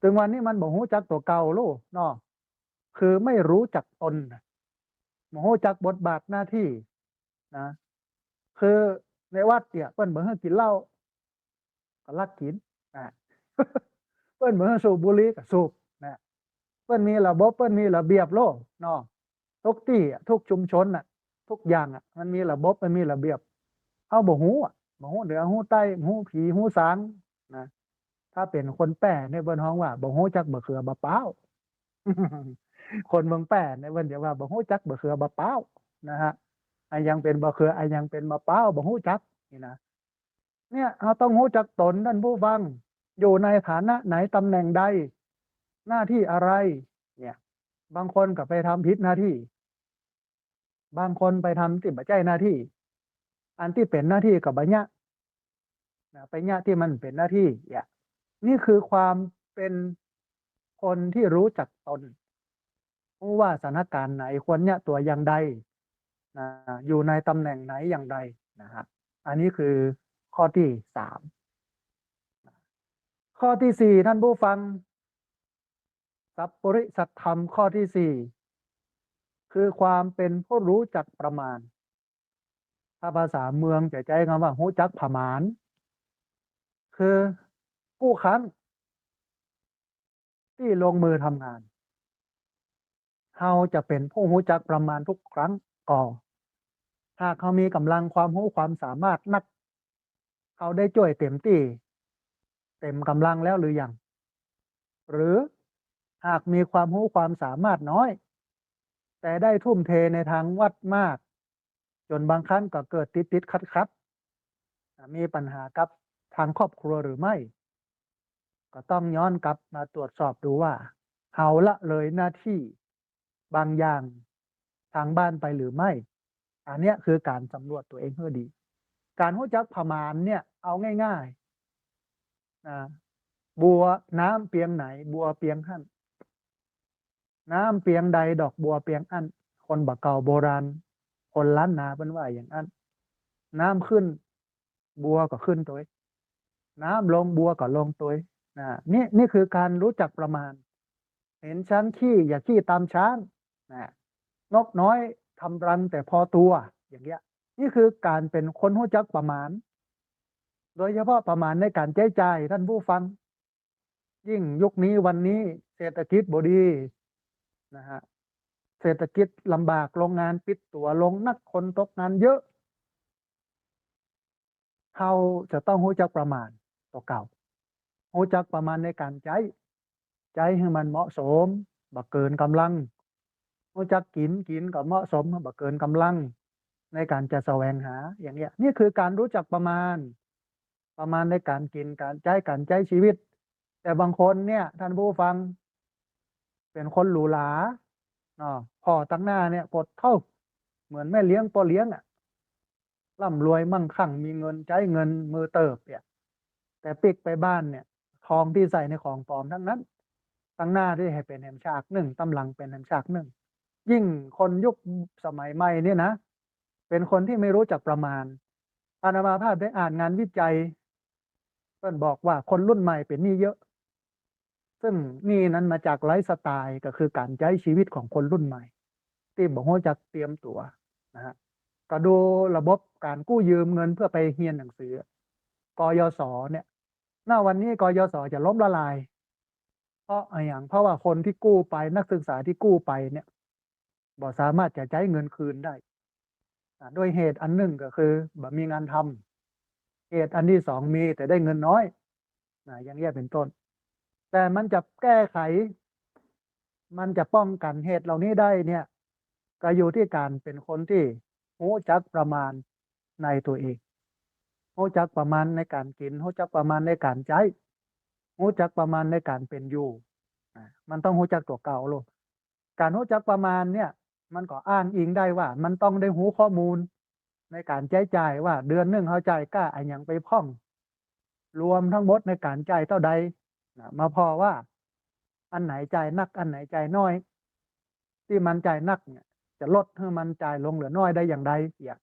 ตึงวันนี้มันบ่ฮู้จักตั๋วเก่าลู้เนาะ คือไม่รู้จักตนน่ะ บ่ฮู้จักบทบาทหน้าตี้นะ คือในวัดเนี่ยเปิ้นบ่หื้อกิ๋นเหล้า ก็ลักกิ๋นนะ เปิ้นบ่หื้อสูบบุหรี่ก็สูบนะ เปิ้นมีระบบ เปิ้นมีระเบียบโลดเนาะ ทุกตี้อะ ทุกชุมชนน่ะ ทุกอย่างอะ มันมีระบบ มันมีระเบียบ เฮาบ่ฮู้อะ บ่ฮู้เหนือฮู้ใต้ ฮู้ผีฮู้สางนะ ถ้าเป๋นคนแป้เนี่ยเปิ้นฮ้องว่า บ่ฮู้จักบ่าเขือบ่าป๊าว คนเมืองแป้เนี่ยเปิ้นจะว่า บ่ฮู้จักบ่าเขือบ่าป๊าวนะฮะ อะหยังเป๋นบ่าเขือ อะหยังเป๋นบ่าป๊าว บ่ฮู้จักนี่นะ เนี่ย เฮาต้องฮู้จักตน ท่านผู้ฟัง อยู่ในฐานะไหน ตำแหน่งใด หน้าตี้อะไร เนี่ย บางคนก็ไปทำผิดหน้าตี้ บางคนไปทำตี้บ่ใจ้หน้าตี้ อันตี้เป๋นหน้าตี้ก็บ่เยียะนะ ไปเยียะตี้มันเป๋นหน้าตี้ เนี่ย นี่คือความเป๋นคนที่รู้จักตน ฮู้ว่าสถานการณ์ไหนควรเยียะตั๋วอย่างใดนะ อยู่ในตำแหน่งไหนอย่างใดนะฮะ อันนี้คือข้อตี้สาม ข้อตี้สี่ ท่านผู้ฟัง สัปปริสัทธรรมข้อตี้สี่ คือความเป๋นผู้ฮู้จักประมาณ ถ้าภาษาเมืองจะใจ๊กำว่าฮู้จักผะหมาน คือกู้ครั้งตี้ลงมือทำงาน เฮาจะเป๋นผู้ฮู้จักประมาณทุกครั้งก่อ หากเฮามีกำลังความฮู้ความสามารถนัก เฮาได้จ้วยเต๋มตี้ เต๋มกำลังแล้วหรือยัง หรือหากมีความฮู้ความสามารถน้อย แต่ได้ทุ่มเทในทางวัดมาก จ๋นบางครั้งก็เกิดติดๆ ขัดๆ อ่า มีปัญหากับทางครอบครัวหรือไม่ ก็ต้องย้อนกลับมาตรวจสอบดูว่า เฮาละเลยหน้าตี้บางอย่างตางบ้านไปหรือไม่ อันเนี้ยคือก๋านสำรวจตั๋วเองหื้อดี ก๋านฮู้จักผะหมานเนี่ย เอาง่ายๆ นะ บัว น้ำเปียงไหน บัวเปียงหั้น น้ำเปียงใดดอกบัวเปียงอั้น คนบ่าเก่าโบราณ คนล้านนาเปิ้นว่าอย่างอั้น น้ำขึ้น บัวก็ขึ้นตวย น้ำลง บัวก็ลงตวย นะ นี่ นี่คือก๋านฮู้จักประมาณ หันช้างขี้ อย่าขี้ต๋ามช้าง นะ นกน้อยทำรังแต่พอตั๋ว อย่างเงี้ย นี่คือก๋านเป๋นคนฮู้จักประมาณ โดยเฉพาะประมาณในก๋านใจ๊จ่าย ท่านผู้ฟัง ยิ่งยุคนี้วันนี้เศรษฐกิจบ่ดีนะฮะ เศรษฐกิจลำบาก โรงงานปิดตั๋วลงนัก คนตกงานเยอะ เฮาจะต้องฮู้จักประมาณตั๋วเก่า ฮู้จักประมาณในก๋านใจ๊ ใจ๊หื้อมันเหมาะสม บ่เกินก๋ำลัง ฮู้จักกิ๋น กิ๋นก็เหมาะสม บ่เกินก๋ำลังในก๋านจะแสวงหา อย่างเงี้ย นี่คือก๋านฮู้จักประมาณ ประมาณในก๋านกิ๋น ก๋านใจ๊ ก๋านใจ๊ชีวิต แต่บางคนเนี่ย ท่านผู้ฟัง เป๋นคนหรูหราเนาะ ผ่อตางหน้าเนี่ย โผดเถ้าเหมือนแม่เลี้ยงป้อเลี้ยงอะ ร่ำรวยมั่งคั่ง มีเงินใจ๊เงินมือเติบเนี่ย แต่ปิ๊กไปบ้านเนี่ย ทองตี้ใส่ในของปลอมตังนั้น ตางหน้าตี้หื้อเป๋นแหมฉากนึ่ง ตางหลังเป๋นแหมฉากนึ่ง ยิ่งคนยุคสมัยใหม่เนี่ยนะ เป๋นคนตี้ไม่ฮู้จักประมาณ อาตมาภาพได้อ่านงานวิจัย เปิ้นบอกว่าคนรุ่นใหม่เป๋นหนี้เยอะ ซึ่งหนี้นั้นมาจากไลฟ์สไตล์ ก็คือก๋านใจ๊ชีวิตของคนรุ่นใหม่ ตี้บ่ฮู้จักเตรียมตั๋วนะฮะ ก็ดูระบบก๋านกู้ยืมเงินเพื่อไปเฮียนหนังสือ กยศ เนี่ย ณ วันนี้ กยศ จะล้มละลาย เพราะอะหยัง เพราะว่าคนตี้กู้ไป นักศึกษาตี้กู้ไปเนี่ย บ่สามารถจะใจ๊เงินคืนได้ อ่า ด้วยเหตุอันนึ่งก็คือบ่มีงานทำ เหตุอันตี้สองมีแต่ได้เงินน้อย นะ อย่างเงี้ยเป็นต้น แต่มันจะแก้ไข มันจะป้องกั๋นเหตุเหล่านี้ได้เนี่ย ก็อยู่ตี้ก๋านเป๋นคนตี้ฮู้จักประมาณในตั๋วเอง ฮู้จักประมาณในก๋านกิ๋น ฮู้จักประมาณในก๋านใจ๊ ฮู้จักประมาณในก๋านเป๋นอยู่ อ่า มันต้องฮู้จักตั๋วเก่าโลด ก๋านฮู้จักประมาณเนี่ย มันก็อ้างอิงได้ว่ามันต้องได้ฮู้ข้อมูลในก๋านใจ๊จ่ายว่าเดือนนึ่งเฮาจ่ายก้าอะหยังไปพ่อง รวมทั้งหมดในก๋านจ่ายเต้าใด นะ มาผ่อว่าอันไหนจ่ายนัก อันไหนจ่ายน้อย ตี้มันจ่ายนักเนี่ย จะลดหื้อมันจ่ายลงเหลือน้อยได้อย่างใด เอี่ย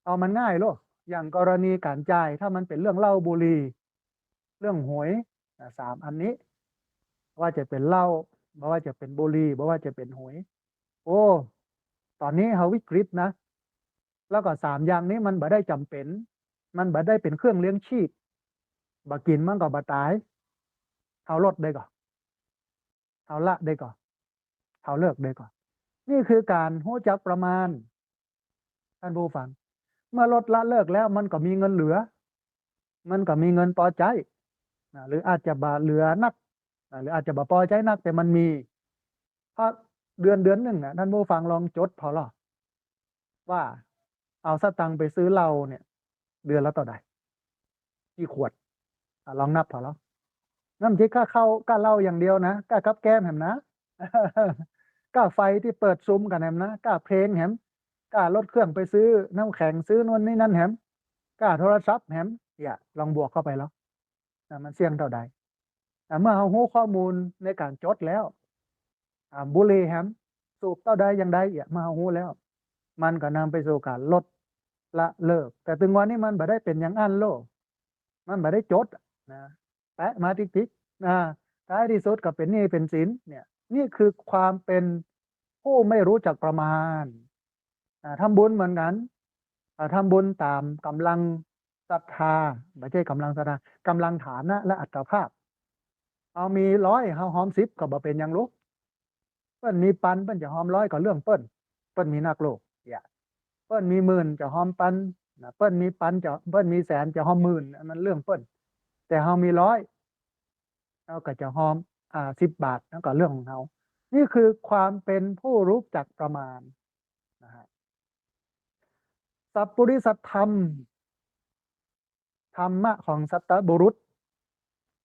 เอามันง่ายโลด อย่างกรณีก๋านจ่าย ถ้ามันเป๋นเรื่องเหล้าบุหรี่ เรื่องหวย อ่ะ สามอันนี้ บ่ว่าจะเป๋นเหล้า บ่ว่าจะเป๋นบุหรี่ บ่ว่าจะเป๋นหวย โอ้ ต๋อนนี้เฮาวิกฤตนะ แล้วก็สามอย่างนี้มันบ่ได้จ๋ำเป๋น มันบ่ได้เป๋นเครื่องเลี้ยงชีพ บ่กิ๋นมันก็บ่ต๋าย เฮาลดได้ก่อ เฮาละได้ก่อ เฮาเลิกได้ก่อ นี่คือก๋านฮู้จักประมาณ ท่านผู้ฟัง เมื่อลดละเลิกแล้วมันก็มีเงินเหลือ มันก็มีเงินปอใจ๊ นะ หรืออาจจะบ่เหลือนัก นะ หรืออาจจะบ่ปอใจ๊นัก แต่มันมี เพราะเดือนเดือนนึ่งนะ ท่านผู้ฟังลองจดผ่อลอ ว่าเอาสตางค์ไปซื้อเหล้าเนี่ย เดือนละเต้าใด กี่ขวด อ่ะ ลองนับผ่อลอ นั่นบ่ใจ้ก้าข้าว ก้าเหล้าอย่างเดียวนะ ก้ากับแกล้มแหมนะ ก้าไฟตี้เปิดซูมกั๋นแหมนะ ก้าเพลงแหม ก้ารถเครื่องไปซื้อน้ำแข็ง ซื้อนู่นนี่นั่นแหม ก้าโทรศัพท์แหม เอี่ย ลองบวกเข้าไปลอ นะ มันเสี้ยงเต้าใด อ่ะ เมื่อเฮาฮู้ข้อมูลในก๋านจดแล้ว อ่า บุหรี่แหม สูบเต้าใดอย่างใด เอี่ย เมื่อเฮาฮู้แล้ว มันก็นำไปสู่ก๋านลดละเลิก แต่ตึงวันนี้มันบ่ได้เป๋นอย่างอั้นโลด มันบ่ได้จด นะ แปะมาติ๊กๆ อ่า ท้ายตี้สุดก็เป๋นหนี้เป๋นสิน เนี่ย นี่คือความเป๋นผู้ไม่ฮู้จักประมาณ อ่า ทำบุญเหมือนกั๋น อ่า ทำบุญต๋ามก๋ำลังศรัทธา บ่ใจ้ก๋ำลังศรัทธา ก๋ำลังฐานะและอัตภาพ เฮามีร้อย เฮาฮอมสิบก็บ่เป๋นหยังลูก เปิ้นมีปัน เปิ้นจะฮอมร้อยก็เรื่องเปิ้น เปิ้นมีนักโลก เอี่ย เปิ้นมีหมื่นจะฮอมปัน นะ เปิ้นมีปันจะ เปิ้นมีแสนจะฮอมหมื่น อันนั้นเรื่องเปิ้น แต่เฮามีร้อย เฮาก็จะฮอม อ่า สิบบาท นั่นก็เรื่องของเฮา นี่คือความเป๋นผู้ฮู้จักประมาณ นะฮะ สัปปุริสธรรม ธรรมะของสัตบุรุษ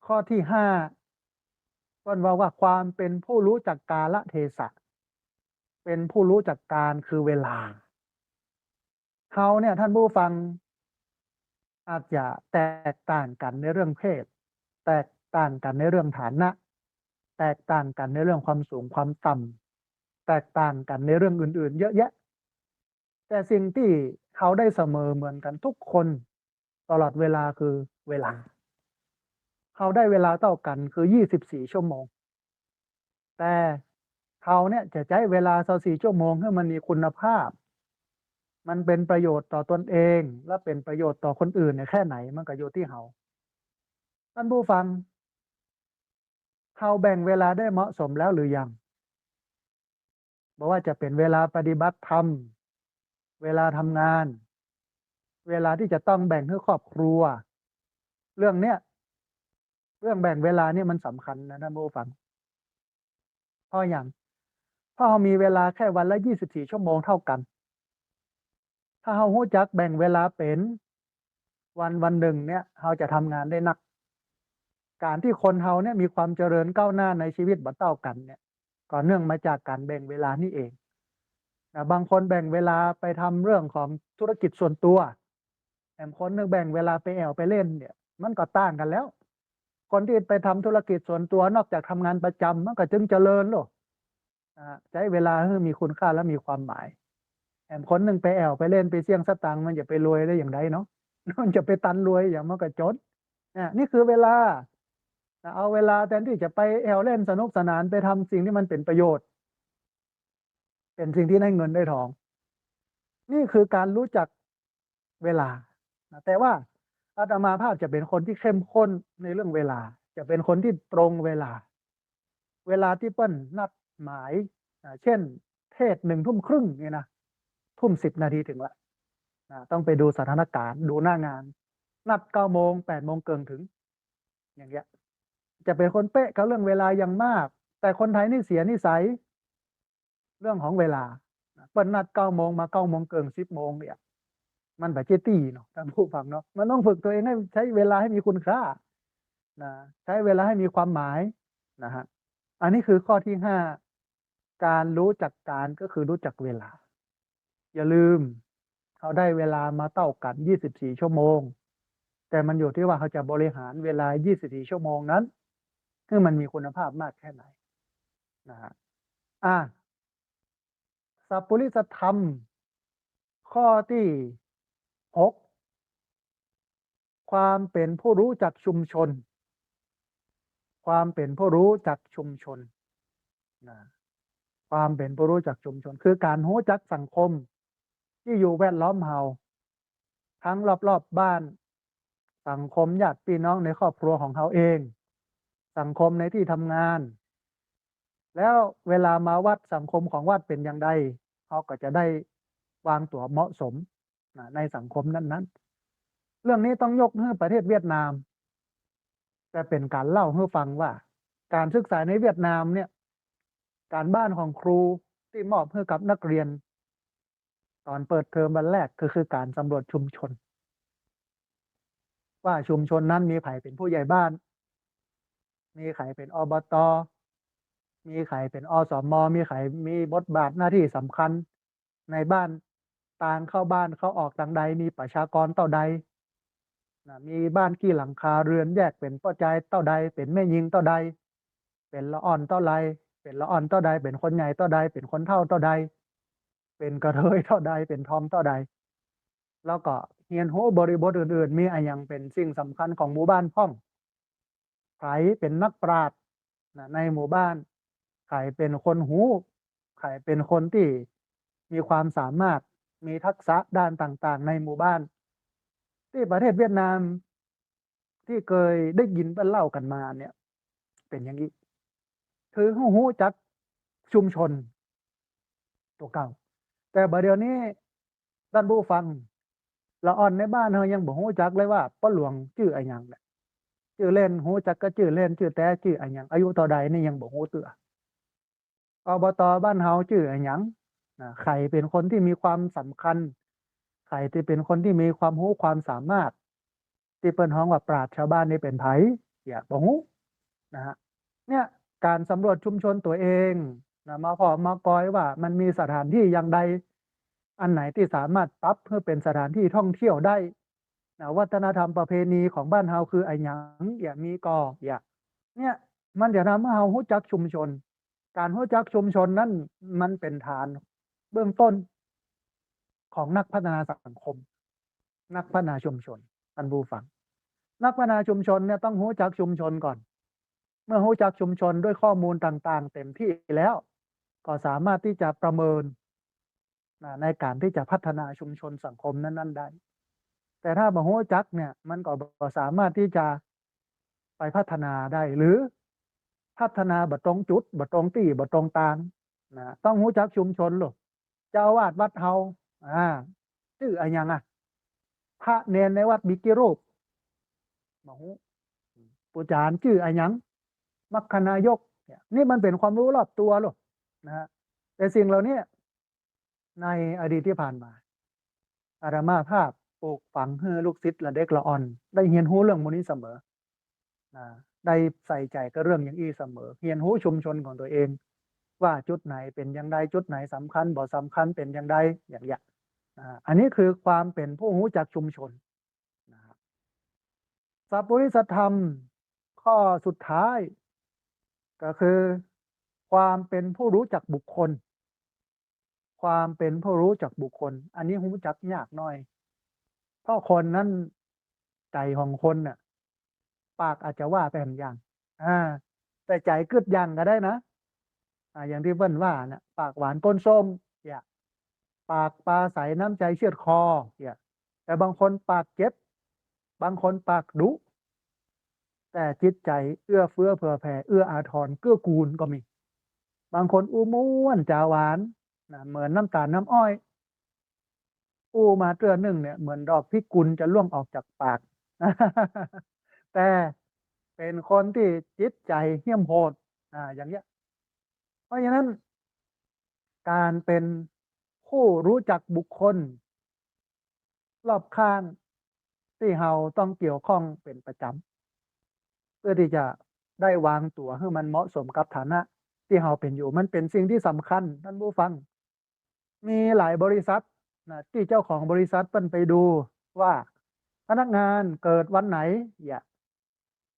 ข้อตี้ห้า เปิ้นว่า ว่าความเป๋นผู้ฮู้จักกาลเทศะ เป๋นผู้ฮู้จักก๋าลคือเวลา เฮาเนี่ย ท่านผู้ฟัง อาจจะแตกต่างกั๋นในเรื่องเพศ แตกต่างกั๋นในเรื่องฐานะ แตกต่างกั๋นในเรื่องความสูงความต่ำ แตกต่างกั๋นในเรื่องอื่นๆ เยอะแยะ แต่สิ่งตี้เฮาได้เสมอเหมือนกั๋นทุกคนตลอดเวลาคือเวลา เฮาได้เวลาเต้ากั๋นคือยี่สิบสี่ชั่วโมง แต่เฮาเนี่ยจะใจ๊เวลาซาวสี่ชั่วโมงหื้อมันมีคุณภาพ มันเป๋นประโยชน์ต่อตนเอง และเป๋นประโยชน์ต่อคนอื่นเนี่ยแค่ไหน มันก็อยู่ตี้เฮา ท่านผู้ฟัง เฮาแบ่งเวลาได้เหมาะสมแล้วหรือยัง บ่ว่าจะเป๋นเวลาปฏิบัติธรรม เวลาทำงาน เวลาตี้จะต้องแบ่งหื้อครอบครัว เรื่องเนี้ย เรื่องแบ่งเวลาเนี่ยมันสำคัญนะท่านผู้ฟัง เพราะหยัง เพราะเฮามีเวลาแค่วันละยี่สิบสี่ชั่วโมงเต้ากั๋น ถ้าเฮาฮู้จักแบ่งเวลาเป๋น วันวันนึ่งเนี่ย เฮาจะทำงานได้นัก ก๋านตี้คนเฮาเนี่ยมีความเจริญก้าวหน้าในชีวิตบ่เต้ากั๋นเนี่ย ก็เนื่องมาจากก๋านแบ่งเวลานี่เอง นะ บางคนแบ่งเวลาไปทำเรื่องของธุรกิจส่วนตั๋ว แหมคนนึ่งแบ่งเวลาไปแอ่วไปเล่นเนี่ย มันก็ต่างกั๋นแล้ว คนตี้ไปทำธุรกิจส่วนตั๋วนอกจากทำงานประจ๋ำ มันก็จึงเจริญโลด อ่า ใจ๊เวลาหื้อมีคุณค่าและมีความหมาย แหมคนนึ่งไปแอ่วไปเล่นไปเสี้ยงสตางค์ มันจะไปรวยได้อย่างใดเนาะ มันจะไปตันรวยอย่าง มันก็จ๋น อ่า นี่คือเวลา นะ เอาเวลาแตนตี้จะไปแอ่วเล่นสนุกสนาน ไปทำสิ่งตี้มันเป๋นประโยชน์ เป๋นสิ่งตี้ได้เงินได้ทอง นี่คือการรู้จักเวลานะ แต่ว่าอาตมาภาพจะเป็นคนที่เข้มข้นในเรื่องเวลา จะเป็นคนที่ตรงเวลา เวลาตี้เปิ้นนัดหมาย อ่า เช่น เทศน์หนึ่งทุ่มครึ่งนี่นะ ทุ่มสิบนาทีถึงละ อ่า ต้องไปดูสถานการณ์ ดูหน้างาน นัดเก้าโมง แปดโมงเกิ่งถึง อย่างเงี้ย จะเป็นคนเป๊ะกับเรื่องเวลาอย่างมาก แต่คนไทยนี่เสียนิสัย เรื่องของเวลา เปิ้นนัดเก้าโมง มาเก้าโมงเกิ่ง สิบโมงเนี่ย มันบ่ใจ้ตี้เนาะ ท่านผู้ฟังเนาะ มันต้องฝึกตัวเองให้ใช้เวลาให้มีคุณค่านะ ใช้เวลาให้มีความหมายนะฮะ อันนี้คือข้อที่ห้า การรู้จักการก็คือรู้จักเวลา อย่าลืม เฮาได้เวลามาเต้ากั๋น ยี่สิบสี่ ชั่วโมง แต่มันอยู่ที่ว่าเฮาจะบริหารเวลา ยี่สิบสี่ ชั่วโมงนั้น ให้มันมีคุณภาพมากแค่ไหนนะฮะ อ่ะ สัปปุริสธรรม ข้อตี้หก ความเป๋นผู้ฮู้จักชุมชน ความเป๋นผู้ฮู้จักชุมชนนะ ความเป๋นผู้ฮู้จักชุมชน คือก๋านฮู้จักสังคมตี้อยู่แวดล้อมเฮา ทั้งรอบๆ บ้าน สังคมญาติพี่น้องในครอบครัวของเฮาเอง สังคมในตี้ทำงาน แล้วเวลามาวัด สังคมของวัดเป๋นอย่างใด เฮาก็จะได้วางตั๋วเหมาะสมนะ ในสังคมนั้นๆ เรื่องนี้ต้องยกหื้อประเทศเวียดนาม แต่เป๋นก๋านเล่าหื้อฟังว่า ก๋านศึกษาในเวียดนามเนี่ย ก๋านบ้านของครูตี้มอบหื้อกับนักเรียน ต๋อนเปิดเทอมวันแรกก็คือก๋านสำรวจชุมชน ว่าชุมชนนั้นมีใผเป๋นผู้ใหญ่บ้าน มีใผเป๋น อบต. มีใผเป๋น อสม. มีใผมีบทบาทหน้าตี้สำคัญในบ้าน ตางเข้าบ้านเข้าออกตางใด มีประชากรเต้าใดนะ มีบ้านกี่หลังคาเรือน แยกเป๋นป้อจายเต้าใด เป๋นแม่ญิงเต้าใด เป๋นละอ่อนเต้าใด เป๋นละอ่อนเต้าใด เป๋นคนใหญ่เต้าใด เป๋นคนเฒ่าเต้าใด เป๋นกระเทยเต้าใด เป๋นทอมเต้าใด แล้วก็เฮียนฮู้บริบทอื่นๆ มีอะหยังเป๋นสิ่งสำคัญของหมู่บ้านพ่อง ใผเป๋นนักปราชญ์นะ ในหมู่บ้าน ใผเป๋นคนฮู้ ใผเป๋นคนตี้มีความสามารถ มีทักษะด้านต่างๆ ในหมู่บ้าน ตี้ประเทศเวียดนาม ตี้เกยได้ยินเปิ้นเล่ากั๋นมาเนี่ย เป๋นอย่างอี้ คือฮู้ ฮู้จักชุมชนตั๋วเก่า แต่บ่าเดี่ยวนี้ ท่านผู้ฟัง ละอ่อนในบ้านเฮายังบ่ฮู้จักเลยว่าป้อหลวงจื้ออะหยังแหละ จื้อเล่น ฮู้จักก็จื้อเล่น จื้อแต๊จื้ออะหยัง อายุเต้าใดนี่ยังบ่ฮู้เตื้อ อบต. บ้านเฮาจื้ออะหยังนะ ใผเป๋นคนตี้มีความสำคัญ ใผตี้เป๋นคนตี้มีความฮู้ความสามารถ ตี้เปิ้นฮ้องว่าปราชญ์ชาวบ้านนี่เป๋นใผ เหีย บ่ฮู้นะฮะ เนี่ย ก๋านสำรวจชุมชนตั๋วเองนะ มาผ่อมากอยว่ามันมีสถานตี้อย่างใด อันไหนตี้สามารถปรับหื้อเป๋นสถานตี้ท่องเที่ยวได้นะ วัฒนธรรมประเพณีของบ้านเฮาคืออะหยัง เหีย มีก่อ เหีย เนี่ย มันจะทำหื้อเฮาฮู้จักชุมชน ก๋านฮู้จักชุมชนนั้นมันเป๋นฐานเบื้องต้นของนักพัฒนาสังคม นักพัฒนาชุมชน ท่านผู้ฟัง นักพัฒนาชุมชนเนี่ยต้องฮู้จักชุมชนก่อน เมื่อฮู้จักชุมชนด้วยข้อมูลต่างๆ เต็มตี้แล้ว ก็สามารถตี้จะประเมินนะ ในก๋านตี้จะพัฒนาชุมชนสังคมนั้นๆ ได้ แต่ถ้าบ่ฮู้จักเนี่ย มันก็บ่สามารถตี้จะไปพัฒนาได้ หรือพัฒนาบ่ตรงจุด บ่ตรงตี้ บ่ตรงตางนะ ต้องฮู้จักชุมชนลูก เจ้าอาวาสวัดเฮา อ่า จื้ออะหยังอะ พระเณรในวัดมีกี่รูป บ่ฮู้ ปู่จารย์จื้ออะหยัง มรรคนายก เนี่ย นี่มันเป๋นความฮู้รอบตั๋วลูกนะฮะ แต่สิ่งเหล่านี้ ในอดีตตี้ผ่านมา อาตมาภาพปลูกฝังหื้อลูกศิษย์และเด็กละอ่อน ได้เฮียนฮู้เรื่องหมู่นี้เสมอนะ ได้ใส่ใจ๋กับเรื่องอย่างอี้เสมอ เฮียนฮู้ชุมชนของตั๋วเอง ว่าจุดไหนเป๋นอย่างใด จุดไหนสำคัญ บ่สำคัญ เป๋นอย่างใด อย่างเงี้ยนะ อันนี้คือความเป๋นผู้ฮู้จักชุมชนนะฮะ สัปปุริสธรรมข้อสุดท้าย ก็คือความเป๋นผู้ฮู้จักบุคคล ความเป๋นผู้ฮู้จักบุคคล อันนี้ฮู้จักยากหน้อย เพราะคนนั้น ใจ๋ของคนน่ะ ปากอาจจะว่าไปหั้นอย่าง อ่า แต่ใจ๋กึ๊ดอย่างก็ได้นะ อ่า อย่างตี้เปิ้นว่าน่ะ ปากหวานก้นส้ม เหีย ปากปราศรัย น้ำใจเชือดคอเนี่ย แต่บางคนปากเจ็บ บางคนปากดุ แต่จิตใจ๋เอื้อเฟื้อเผื่อแผ่ เอื้ออาทร เกื้อกูลก็มี บางคนอู้ม่วนจ๋าหวานนะ เหมือนน้ำต๋าลน้ำอ้อย อู้มาเตื้อนึ่งเนี่ย เหมือนดอกพิกุลจะร่วงออกจากปาก แต่เป๋นคนตี้จิตใจ๋เหี้ยมโหด อ่า อย่างเนี้ย เพราะฉะนั้น ก๋านเป๋นผู้ฮู้จักบุคคลรอบข้างตี้เฮาต้องเกี่ยวข้องเป๋นประจ๋ำ เพื่อตี้จะได้วางตั๋วหื้อมันเหมาะสมกับฐานะตี้เฮาเป๋นอยู่ มันเป๋นสิ่งตี้สำคัญ ต้านผู้ฟัง มีหลายบริษัทนะ ตี้เจ้าของบริษัทเปิ้นไปดูว่าพนักงานเกิดวันไหน เยียะ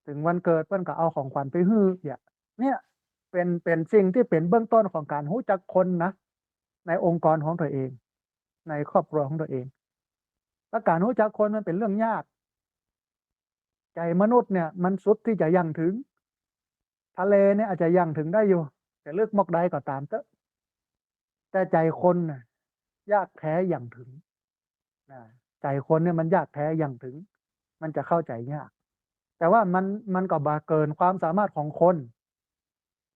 เถิงวันเกิดเปิ้นก็เอาของขวัญไปหื้อ เยียะ เนี่ย เป๋น เป๋นสิ่งตี้เป๋นเบื้องต้นของก๋านฮู้จักคนนะ ในองค์กรของตั๋วเอง ในครอบครัวของตั๋วเอง และก๋านฮู้จักคนมันเป๋นเรื่องยาก ใจ๋มนุษย์เนี่ยมันสุดตี้จะยั่งเถิง ทะเลเนี่ยอาจจะยั่งเถิงได้อยู่ จะลึกมอกใดก็ต๋ามเต๊อะ แต่ใจ๋คนน่ะยากแต๊ยั่งเถิง นะ ใจ๋คนเนี่ยมันยากแต๊ยั่งเถิง มันจะเข้าใจ๋ยาก แต่ว่ามัน มันก็บ่เกินความสามารถของคน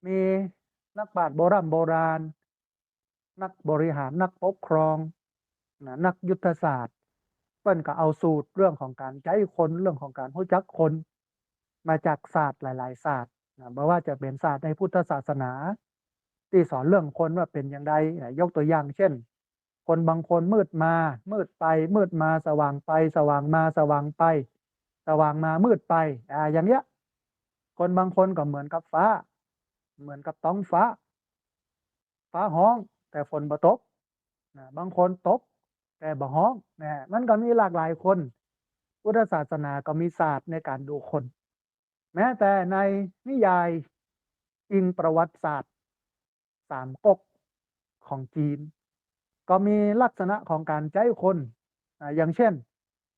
มีนักปราชญ์โบร่ำโบราณ นักบริหาร นักปกครองนะ นักยุทธศาสตร์ เปิ้นก็เอาสูตรเรื่องของก๋านใจ๊คน เรื่องของก๋านฮู้จักคน มาจากศาสตร์หลายๆ ศาสตร์นะ บ่ว่าจะเป๋นศาสตร์ในพุทธศาสนา ตี้สอนเรื่องคนว่าเป๋นอย่างใดนะ ยกตั๋วอย่างเจ้น คนบางคนมืดมามืดไป มืดมาสว่างไป สว่างมาสว่างไป สว่างมามืดไป อ่า อย่างเนี้ย คนบางคนก็เหมือนกับฟ้า เหมือนกับต๊องฟ้า ฟ้าฮ้องแต่ฝนบ่ตกนะ บางคนตกแต่บ่ฮ้องนะ มันก็มีหลากหลายคน พุทธศาสนาก็มีศาสตร์ในก๋านดูคน แม้แต่ในนิยายอิงประวัติศาสตร์สามก๊กของจีน ก็มีลักษณะของก๋านใจ๊คน อ่า อย่างเช่น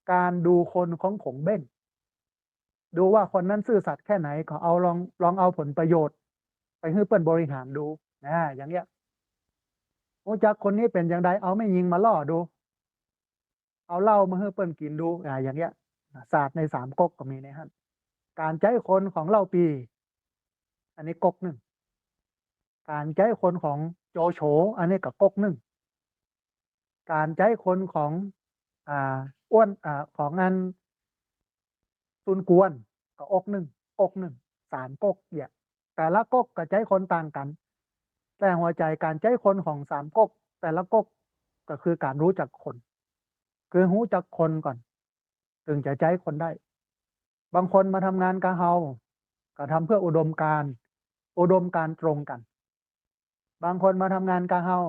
ก๋านดูคนของขงเบ้ง ดูว่าคนนั้นซื่อสัตย์แค่ไหน ก็เอาลอง ลองเอาผลประโยชน์ไปหื้อเปิ้นบริหารดูนะ อย่างเนี้ย ฮู้จักคนนี้เป๋นอย่างใด เอาแม่ญิงมาล่อดู เอาเหล้ามาหื้อเปิ้นกิ๋นดู อ่า อย่างเนี้ย ศาสตร์ในสามก๊กก็มีในหั้น ก๋านใจ๊คนของเล่าปี่ อันนี้ก๊กนึ่ง ก๋านใจ๊คนของโจโฉ อันนี้ก็ก๊กนึ่ง ก๋านใจ๊คนของ อ่า อ้วน อ่า ของอันซุนกวนก็ก๊กนึ่ง ก๊กนึ่ง สามก๊กเนี่ย แต่ละก๊กก็ใจ๊คนต่างกั๋น แต่หัวใจ๋ก๋านใจ๊คนของสามก๊ก แต่ละก๊กก็คือก๋านฮู้จักคน คือฮู้จักคนก่อน เถิงจะใจ๊คนได้ บางคนมาทำงานกับเฮา ก็ทำเพื่ออุดมการณ์ อุดมการณ์ตรงกั๋น บางคนมาทำงานกับเฮา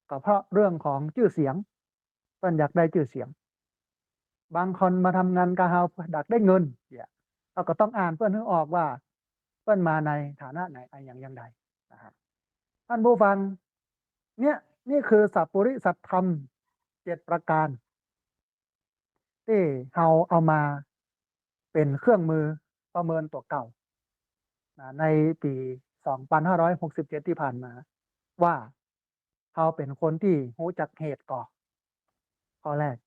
ก็เพราะเรื่องของจื้อเสียง เปิ้นอยากได้จื้อเสียง บางคนมาทำงานกับเฮาอยากได้เงิน เนี่ย เฮาก็ต้องอ่านเปิ้นหื้อออกว่า เปิ้นมาในฐานะไหน อะหยังอย่างใด นะฮะ ต้านผู้ฟัง เนี่ย นี่คือสัปปุริสธรรมเจ็ดประก๋าน ตี้เฮาเอามาเป๋นเครื่องมือประเมินตั๋วเก่า นะ ในปี๋สองปันห้าร้อยหกสิบเจ็ดตี้ผ่านมา ว่าเฮาเป๋นคนตี้ฮู้จักเหตุก่อ ข้อแรก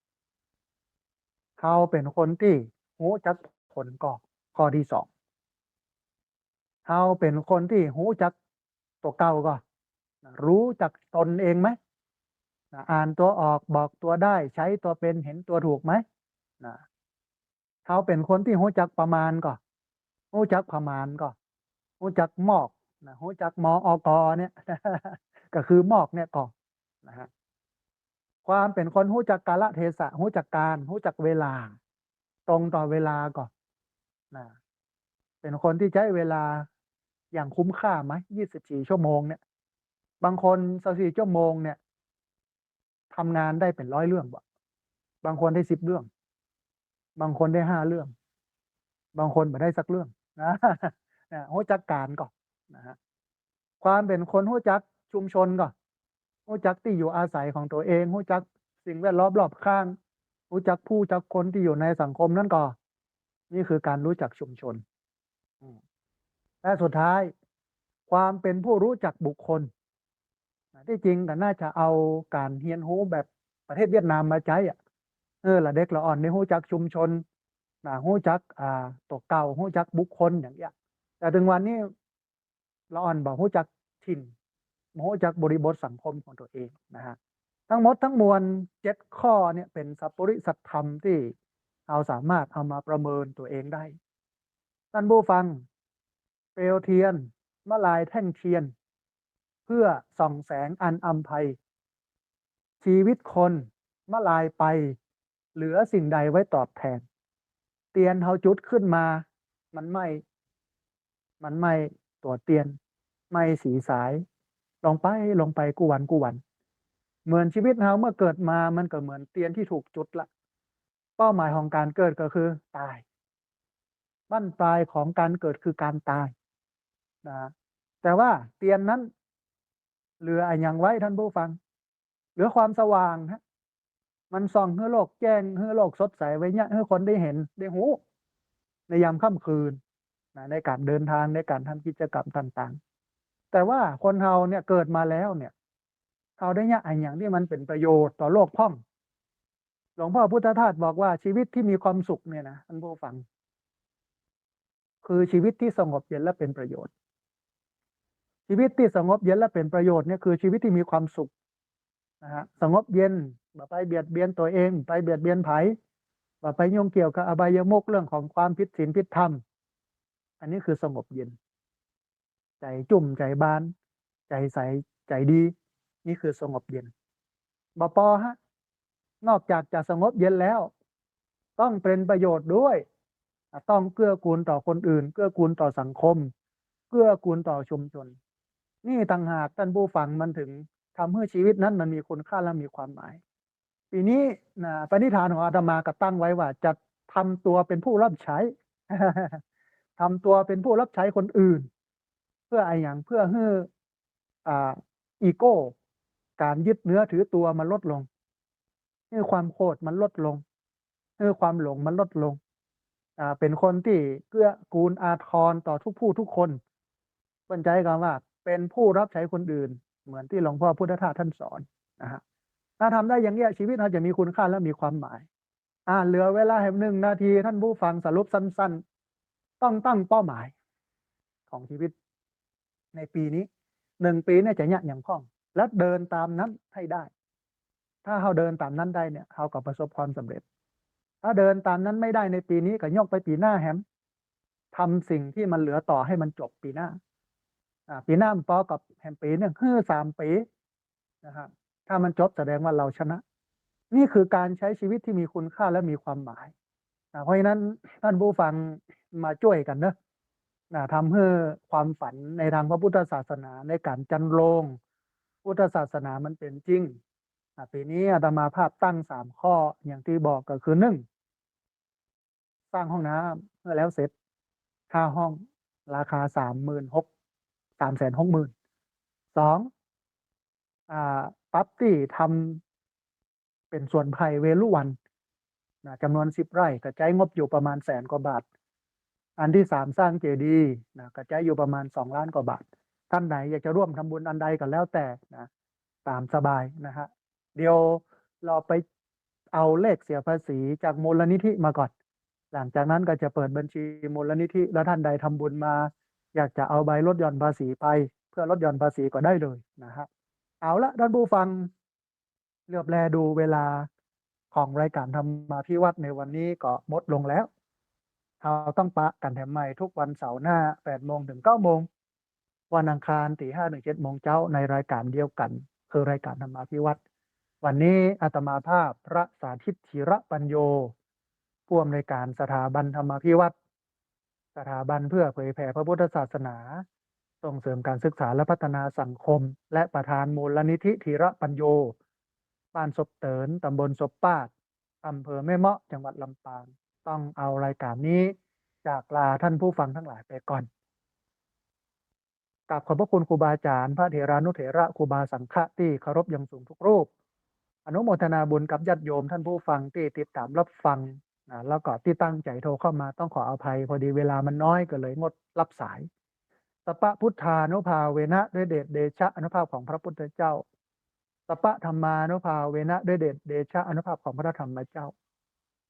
เฮาเป๋นคนตี้ฮู้จักผลก่อ ข้อตี้สอง เฮาเป๋นคนตี้ฮู้จักตั๋วเก่าก่อ นะ ฮู้จักตนเองไหม นะ อ่านตั๋วออก บอกตั๋วได้ ใจ๊ตั๋วเป๋น หันตั๋วถูกไหม นะ เฮาเป๋นคนตี้ฮู้จักประมาณก่อ ฮู้จักประมาณก่อ ฮู้จักมอก นะ ฮู้จัก มอก เนี่ย ก็คือมอกเนี่ยก่อ นะฮะ ความเป๋นคนฮู้จักกาลเทศะ ฮู้จักก๋าล ฮู้จักเวลา ตรงต่อเวลาก่อ นะ เป๋นคนตี้ใจ๊เวลาอย่างคุ้มค่าไหม ยี่สิบสี่ชั่วโมงเนี่ย บางคนซาวสี่ชั่วโมงเนี่ย ทำงานได้เป๋นร้อยเรื่องบ่ บางคนได้สิบเรื่อง บางคนได้ห้าเรื่อง บางคนบ่ได้สักเรื่อง นะ นะ ฮู้จักก๋าลก่อ นะฮะ ความเป๋นคนฮู้จักชุมชนก่อ ฮู้จักตี้อยู่อาศัยของตั๋วเอง ฮู้จักสิ่งแวดล้อมรอบข้าง ฮู้จักผู้จักคนตี้อยู่ในสังคมนั้นก่อ นี่คือก๋านฮู้จักชุมชน อืม และสุดท้าย ความเป๋นผู้ฮู้จักบุคคล นะ ตี้จริงก็น่าจะเอาก๋านเฮียนฮู้แบบประเทศเวียดนามมาใจ๊อะ เออ ละเด็กละอ่อนได้ฮู้จักชุมชน นะ ฮู้จัก อ่า ตั๋วเก่า ฮู้จักบุคคลอย่างเนี้ย แต่เถิงวันนี้ละอ่อนบ่ฮู้จักถิ่น บ่ฮู้จักบริบทสังคมของตั๋วเองนะฮะ ทั้งหมดทั้งมวลเจ็ดข้อเนี่ยเป๋นสัปริสัทธรรมตี้เฮาสามารถเอามาประเมินตั๋วเองได้ ต้านผู้ฟัง เปลวเตียน มะลายแท่งเตียน เปื้อส่องแสงอันอำไพ จีวิตคน มะลายไป เหลือสิ่งใดไว้ตอบแตน เตียนเฮาจุดขึ้นมา มันไหม้ มันไหม้ตั๋วเตียน ไหม้สีสาย ลงไป ลงไปกู้วันกู้วัน เหมือนจีวิตเฮาเมื่อเกิดมา มันก็เหมือนเตียนตี้ถูกจุดละ เป้าหมายของก๋านเกิดก็คือต๋าย บั้นปลายของก๋านเกิดคือก๋านต๋าย นะ แต่ว่าเตียนนั้นเหลืออะหยังไว้ ต้านผู้ฟัง เหลือความสว่างฮะ มันส่องหื้อโลกแจ้ง หื้อโลกสดใสไว้เยียะ หื้อคนได้หัน ได้ฮู้ ในยามค่ำคืน นะ ในก๋านเดินตาง ในก๋านทำกิจกรรมต่างๆ แต่ว่าคนเฮาเนี่ยเกิดมาแล้วเนี่ย เฮาได้เยียะอะหยังตี้มันเป๋นประโยชน์ต่อโลกพ่อง หลวงพ่อพุทธทาสบอกว่าจีวิตตี้มีความสุขเนี่ยนะ ต้านผู้ฟัง คือจีวิตตี้สงบเย็นและเป๋นประโยชน์ จีวิตตี้สงบเย็นและเป๋นประโยชน์เนี่ยคือจีวิตตี้มีความสุขนะฮะ สงบเย็น บ่ไปเบียดเบียนตั๋วเอง บ่ไปเบียดเบียนใผ บ่ไปยุ่งเกี่ยวกับอบายมุข เรื่องของความผิดศีลผิดธรรม อันนี้คือสงบเย็น ใจ๋จุ่มใจ๋บาน ใจ๋ใส ใจ๋ดี นี่คือสงบเย็น บ่ปอฮะ นอกจากจะสงบเย็นแล้ว ต้องเป๋นประโยชน์ด้วย อ่ะ ต้องเกื้อกูลต่อคนอื่น เกื้อกูลต่อสังคม เกื้อกูลต่อชุมชน นี่ต่างหากต้านผู้ฟัง มันถึงทำหื้อจีวิตนั้นมันมีคุณค่าและมีความหมาย ปี๋นี้นะ ปณิธานของอาตมาก็ตั้งไว้ว่าจะทำตัวเป๋นผู้รับใจ๊ ทำตัวเป๋นผู้รับใจ๊คนอื่น เปื้ออะหยัง เปื้อหื้อ อ่า อีโก้ ก๋านยึดเนื้อถือตั๋วมันลดลง หื้อความโขดมันลดลง หื้อความหลงมันลดลง อ่า เป๋นคนตี้เกื้อกูลอาทรต่อทุกผู้ทุกคน เปิ้นใจ๊กำว่าเป๋นผู้รับใจ๊คนอื่น เหมือนตี้หลวงพ่อพุทธทาสต้านสอนนะฮะ ถ้าทำได้อย่างเนี้ย จีวิตเฮาจะมีคุณค่าและมีความหมาย อ่า เหลือเวลาแหมหนึ่งนาที ต้านผู้ฟัง สรุปสั้นๆ ต้องตั้งเป้าหมายของจีวิต ในปี๋นี้ หนึ่งปี๋เนี่ยจะเยียะอะหยังพ่อง และเดินต๋ามนั้นให้ได้ ถ้าเฮาเดินต๋ามนั้นได้เนี่ย เฮาก็ประสบความสำเร็จ ถ้าเดินต๋ามนั้นไม่ได้ในปี๋นี้ ก็ยกไปปี๋หน้าแหม ทำสิ่งตี้มันเหลือต่อให้มันจบปี๋หน้า อ่า ปี๋หน้ามันปอกับแหมปี๋นึ่ง หื้อสามปี๋ นะฮะ ถ้ามันจบแสดงว่าเราชนะ นี่คือการใช้ชีวิตที่มีคุณค่าและมีความหมายนะ เพราะฉะนั้นต้านผู้ฟังมาจ้วยกั๋นเนอะ นะ ทำหื้อความฝันในตางพระพุทธศาสนา ในก๋านจันโลงพุทธศาสนามันเป๋นจริง อ่ะ ปี๋นี้อาตมาภาพตั้งสามข้อ อย่างตี้บอกก็คือ นึ่ง สร้างห้องน้ำหื้อแล้วเสร็จ ห้าห้อง ราคาสามหมื่นหก สามแสนหกหมื่น สอง อ่า ปรับตี้ทำเป๋นสวนไพรเวฬุวัณนะ จ๋ำนวนสิบไร่ ก็ใจ๊งบอยู่ประมาณแสนกว่าบาท อันตี้สาม สร้างเจดีย์นะ ก็ใจ๊อยู่ประมาณสองล้านกว่าบาท ต้านไหนอยากจะร่วมทำบุญอันใดก็แล้วแต่นะ ต๋ามสบายนะฮะ เดี๋ยวเฮาไปเอาเลขเสียภาษีจากมูลนิธิมาก่อน หลังจากนั้นก็จะเปิดบัญชีมูลนิธิ แล้วต้านใดทำบุญมา อยากจะเอาใบลดหย่อนภาษีไป เพื่อลดหย่อนภาษีก็ได้เลยนะฮะ เอาละต้านผู้ฟัง เหลือบแลดูเวลาของรายการธรรมาภิวัฒน์ในวันนี้ก็หมดลงแล้ว เฮาต้องปะกั๋นแหมใหม่ทุกวันเสาร์หน้า แปดโมงถึงเก้าโมง วันอังคารตีห้าถึงเจ็ดโมงเจ๊า ในรายการเดียวกั๋น คือรายการธรรมาภิวัฒน์ วันนี้อาตมาภาพพระสาธิตธีระปัญโญ ผู้อำนวยการสถาบันธรรมาภิวัฒน์ สถาบันเพื่อเผยแผ่พระพุทธศาสนา ส่งเสริมการศึกษาและพัฒนาสังคม และประธานมูลนิธิธีระปัญโญ บ้านศพเติน ตำบลศพปาด อำเภอแม่เมาะ จังหวัดลำปาง ต้องเอารายการนี้จากลาท่านผู้ฟังทั้งหลายไปก่อน กราบขอบพระคุณครูบาอาจารย์ พระเถรานุเถระ ครูบาสังฆะตี้เคารพอย่างสูงทุกรูป อนุโมทนาบุญกับญาติโยมท่านผู้ฟังตี้ติดต๋ามรับฟังนะ แล้วก็ตี้ตั้งใจ๋โทรเข้ามา ต้องขออภัย พอดีเวลามันน้อยก็เลยงดรับสาย สัพพะพุทธานุภาเวนะ ด้วยเดชเดชะอานุภาพของพระพุทธเจ้า สัพพะธัมมานุภาเวนะ ด้วยเดชเดชะอานุภาพของพระธรรมเจ้า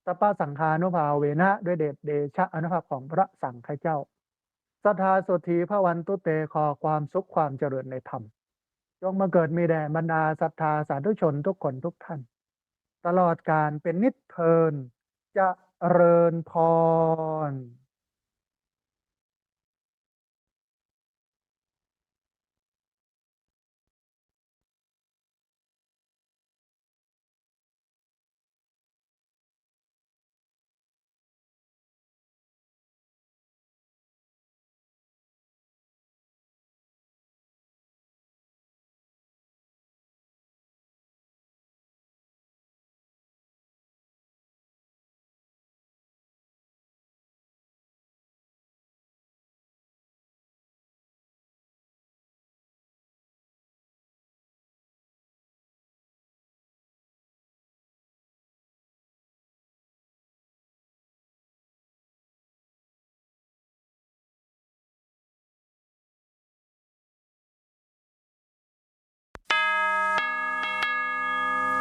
สัพพะสังฆานุภาเวนะ ด้วยเดชเดชะอานุภาพของพระสังฆเจ้า ศรัทธาโสตถีภวันตุเต ขอความสุขความเจริญในธรรม จงบังเกิดมีแด่บรรดาศรัทธาสาธุชนทุกคนทุกท่าน ตลอดกาลเป็นนิจเทิน เจริญพร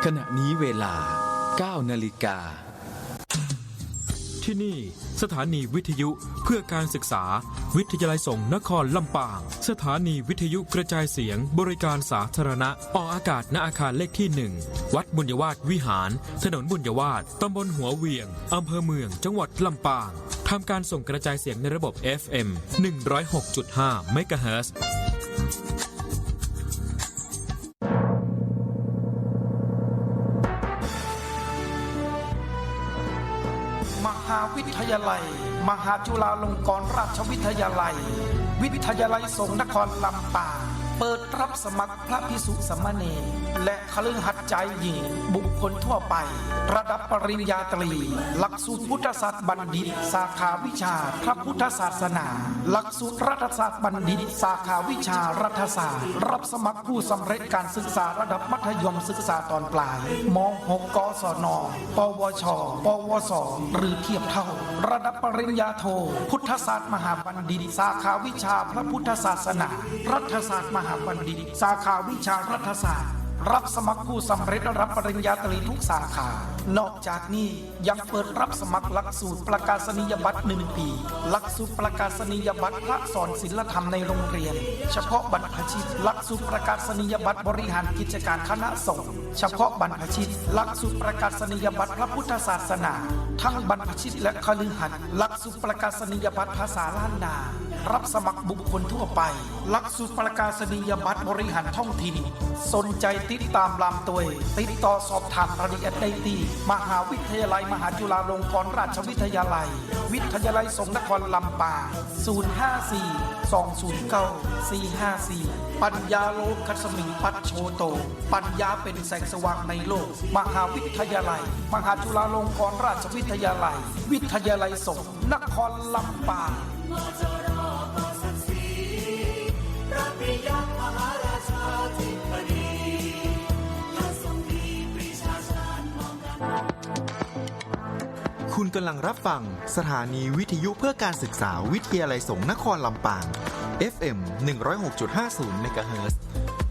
ขณะนี้เวลา เก้านาฬิกา ที่นี่สถานีวิทยุเพื่อการศึกษา วิทยาลัยสงฆ์นครลำปาง สถานีวิทยุกระจายเสียงบริการสาธารณะ ออกอากาศณอาคารเลขที่หนึ่ง วัดบุญยวาสวิหาร ถนนบุญยวาส ตำบลหัวเหวียง อำเภอเมือง จังหวัดลำปาง ทำการส่งกระจายเสียงในระบบ เอฟเอ็ม หนึ่งร้อยหกจุดห้า เมกะเฮิรตซ์ มหาวิทยาลัย มหาจุฬาลงกรณราชวิทยาลัย วิทยาลัยสงฆ์นครลำปาง เปิดรับสมัครพระภิกษุสามเณร และ คฤหัสถ์ชายหญิง บุคคลทั่วไป ระดับปริญญาตรี หลักสูตรพุทธศาสตร์บัณฑิต สาขาวิชาพระพุทธศาสนา หลักสูตรรัฐศาสตร์บัณฑิต สาขาวิชารัฐศาสตร์ รับสมัครผู้สำเร็จการศึกษาระดับมัธยมศึกษาตอนปลาย ม.หก กศน ปวช ปวส หรือเทียบเท่า ระดับปริญญาโท พุทธศาสตร์มหาบัณฑิต สาขาวิชาพระพุทธศาสนา รัฐศาสตร์มหาบัณฑิต สาขาวิชารัฐศาสตร์ รับสมัครผู้สำเร็จระดับปริญญาตรีทุกสาขา นอกจากนี้ยังเปิดรับสมัครหลักสูตรประกาศนียบัตรหนึ่งปี หลักสูตรประกาศนียบัตรพระสอนศีลธรรมในโรงเรียน เฉพาะบรรพชิต หลักสูตรประกาศนียบัตรบริหารกิจการคณะสงฆ์ เฉพาะบรรพชิต หลักสูตรประกาศนียบัตรพระพุทธศาสนา ทั้งบรรพชิตและคฤหัสถ์ หลักสูตรประกาศนียบัตรภาษาล้านนา รับสมัครบุคคลทั่วไป หลักสูตรประกาศนียบัตรบริหารท้องถิ่น สนใจติดตามลามตวย ติดต่อสอบถามรายละเอียดได้ตี้ มหาวิทยาลัยมหาจุฬาลงกรณราชวิทยาลัย วิทยาลัยสงฆ์นครลำปาง ศูนย์ห้าสี่ สองศูนย์เก้า สี่ห้าสี่ ปัญญาโลกัสมิงปัจโชโต ปัญญาเป็นแสงสว่างในโลก มหาวิทยาลัย มหาจุฬาลงกรณราชวิทยาลัย วิทยาลัยสงฆ์นครลำปาง คุณกำลังรับฟังสถานีวิทยุเพื่อการศึกษาวิทยาลัยสงฆ์นครลำปาง เอฟเอ็ม หนึ่งร้อยหกจุดห้าศูนย์ เมกะเฮิรตซ์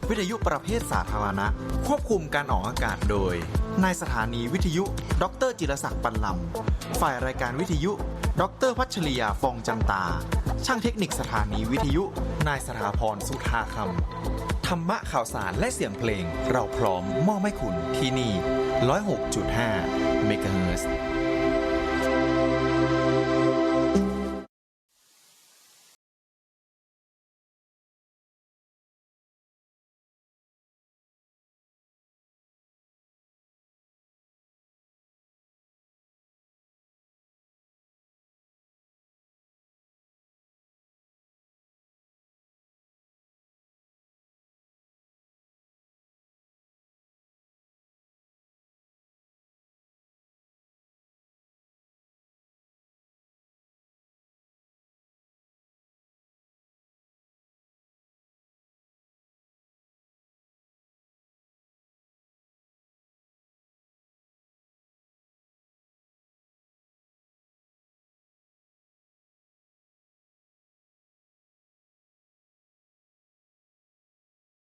วิทยุประเภทสาธารณะ ควบคุมการออกอากาศโดย นายสถานีวิทยุ ด็อกเตอร์ จิรศักดิ์ ปันลำ ฝ่ายรายการวิทยุ ด็อกเตอร์ พัชริยา ฟองจันตา ช่างเทคนิคสถานีวิทยุ นายสถาพร สุธาคำ ธรรมะข่าวสารและเสียงเพลง เราพร้อมมอบให้คุณที่นี่ ร้อยหกจุดห้า เมกะเฮิรตซ์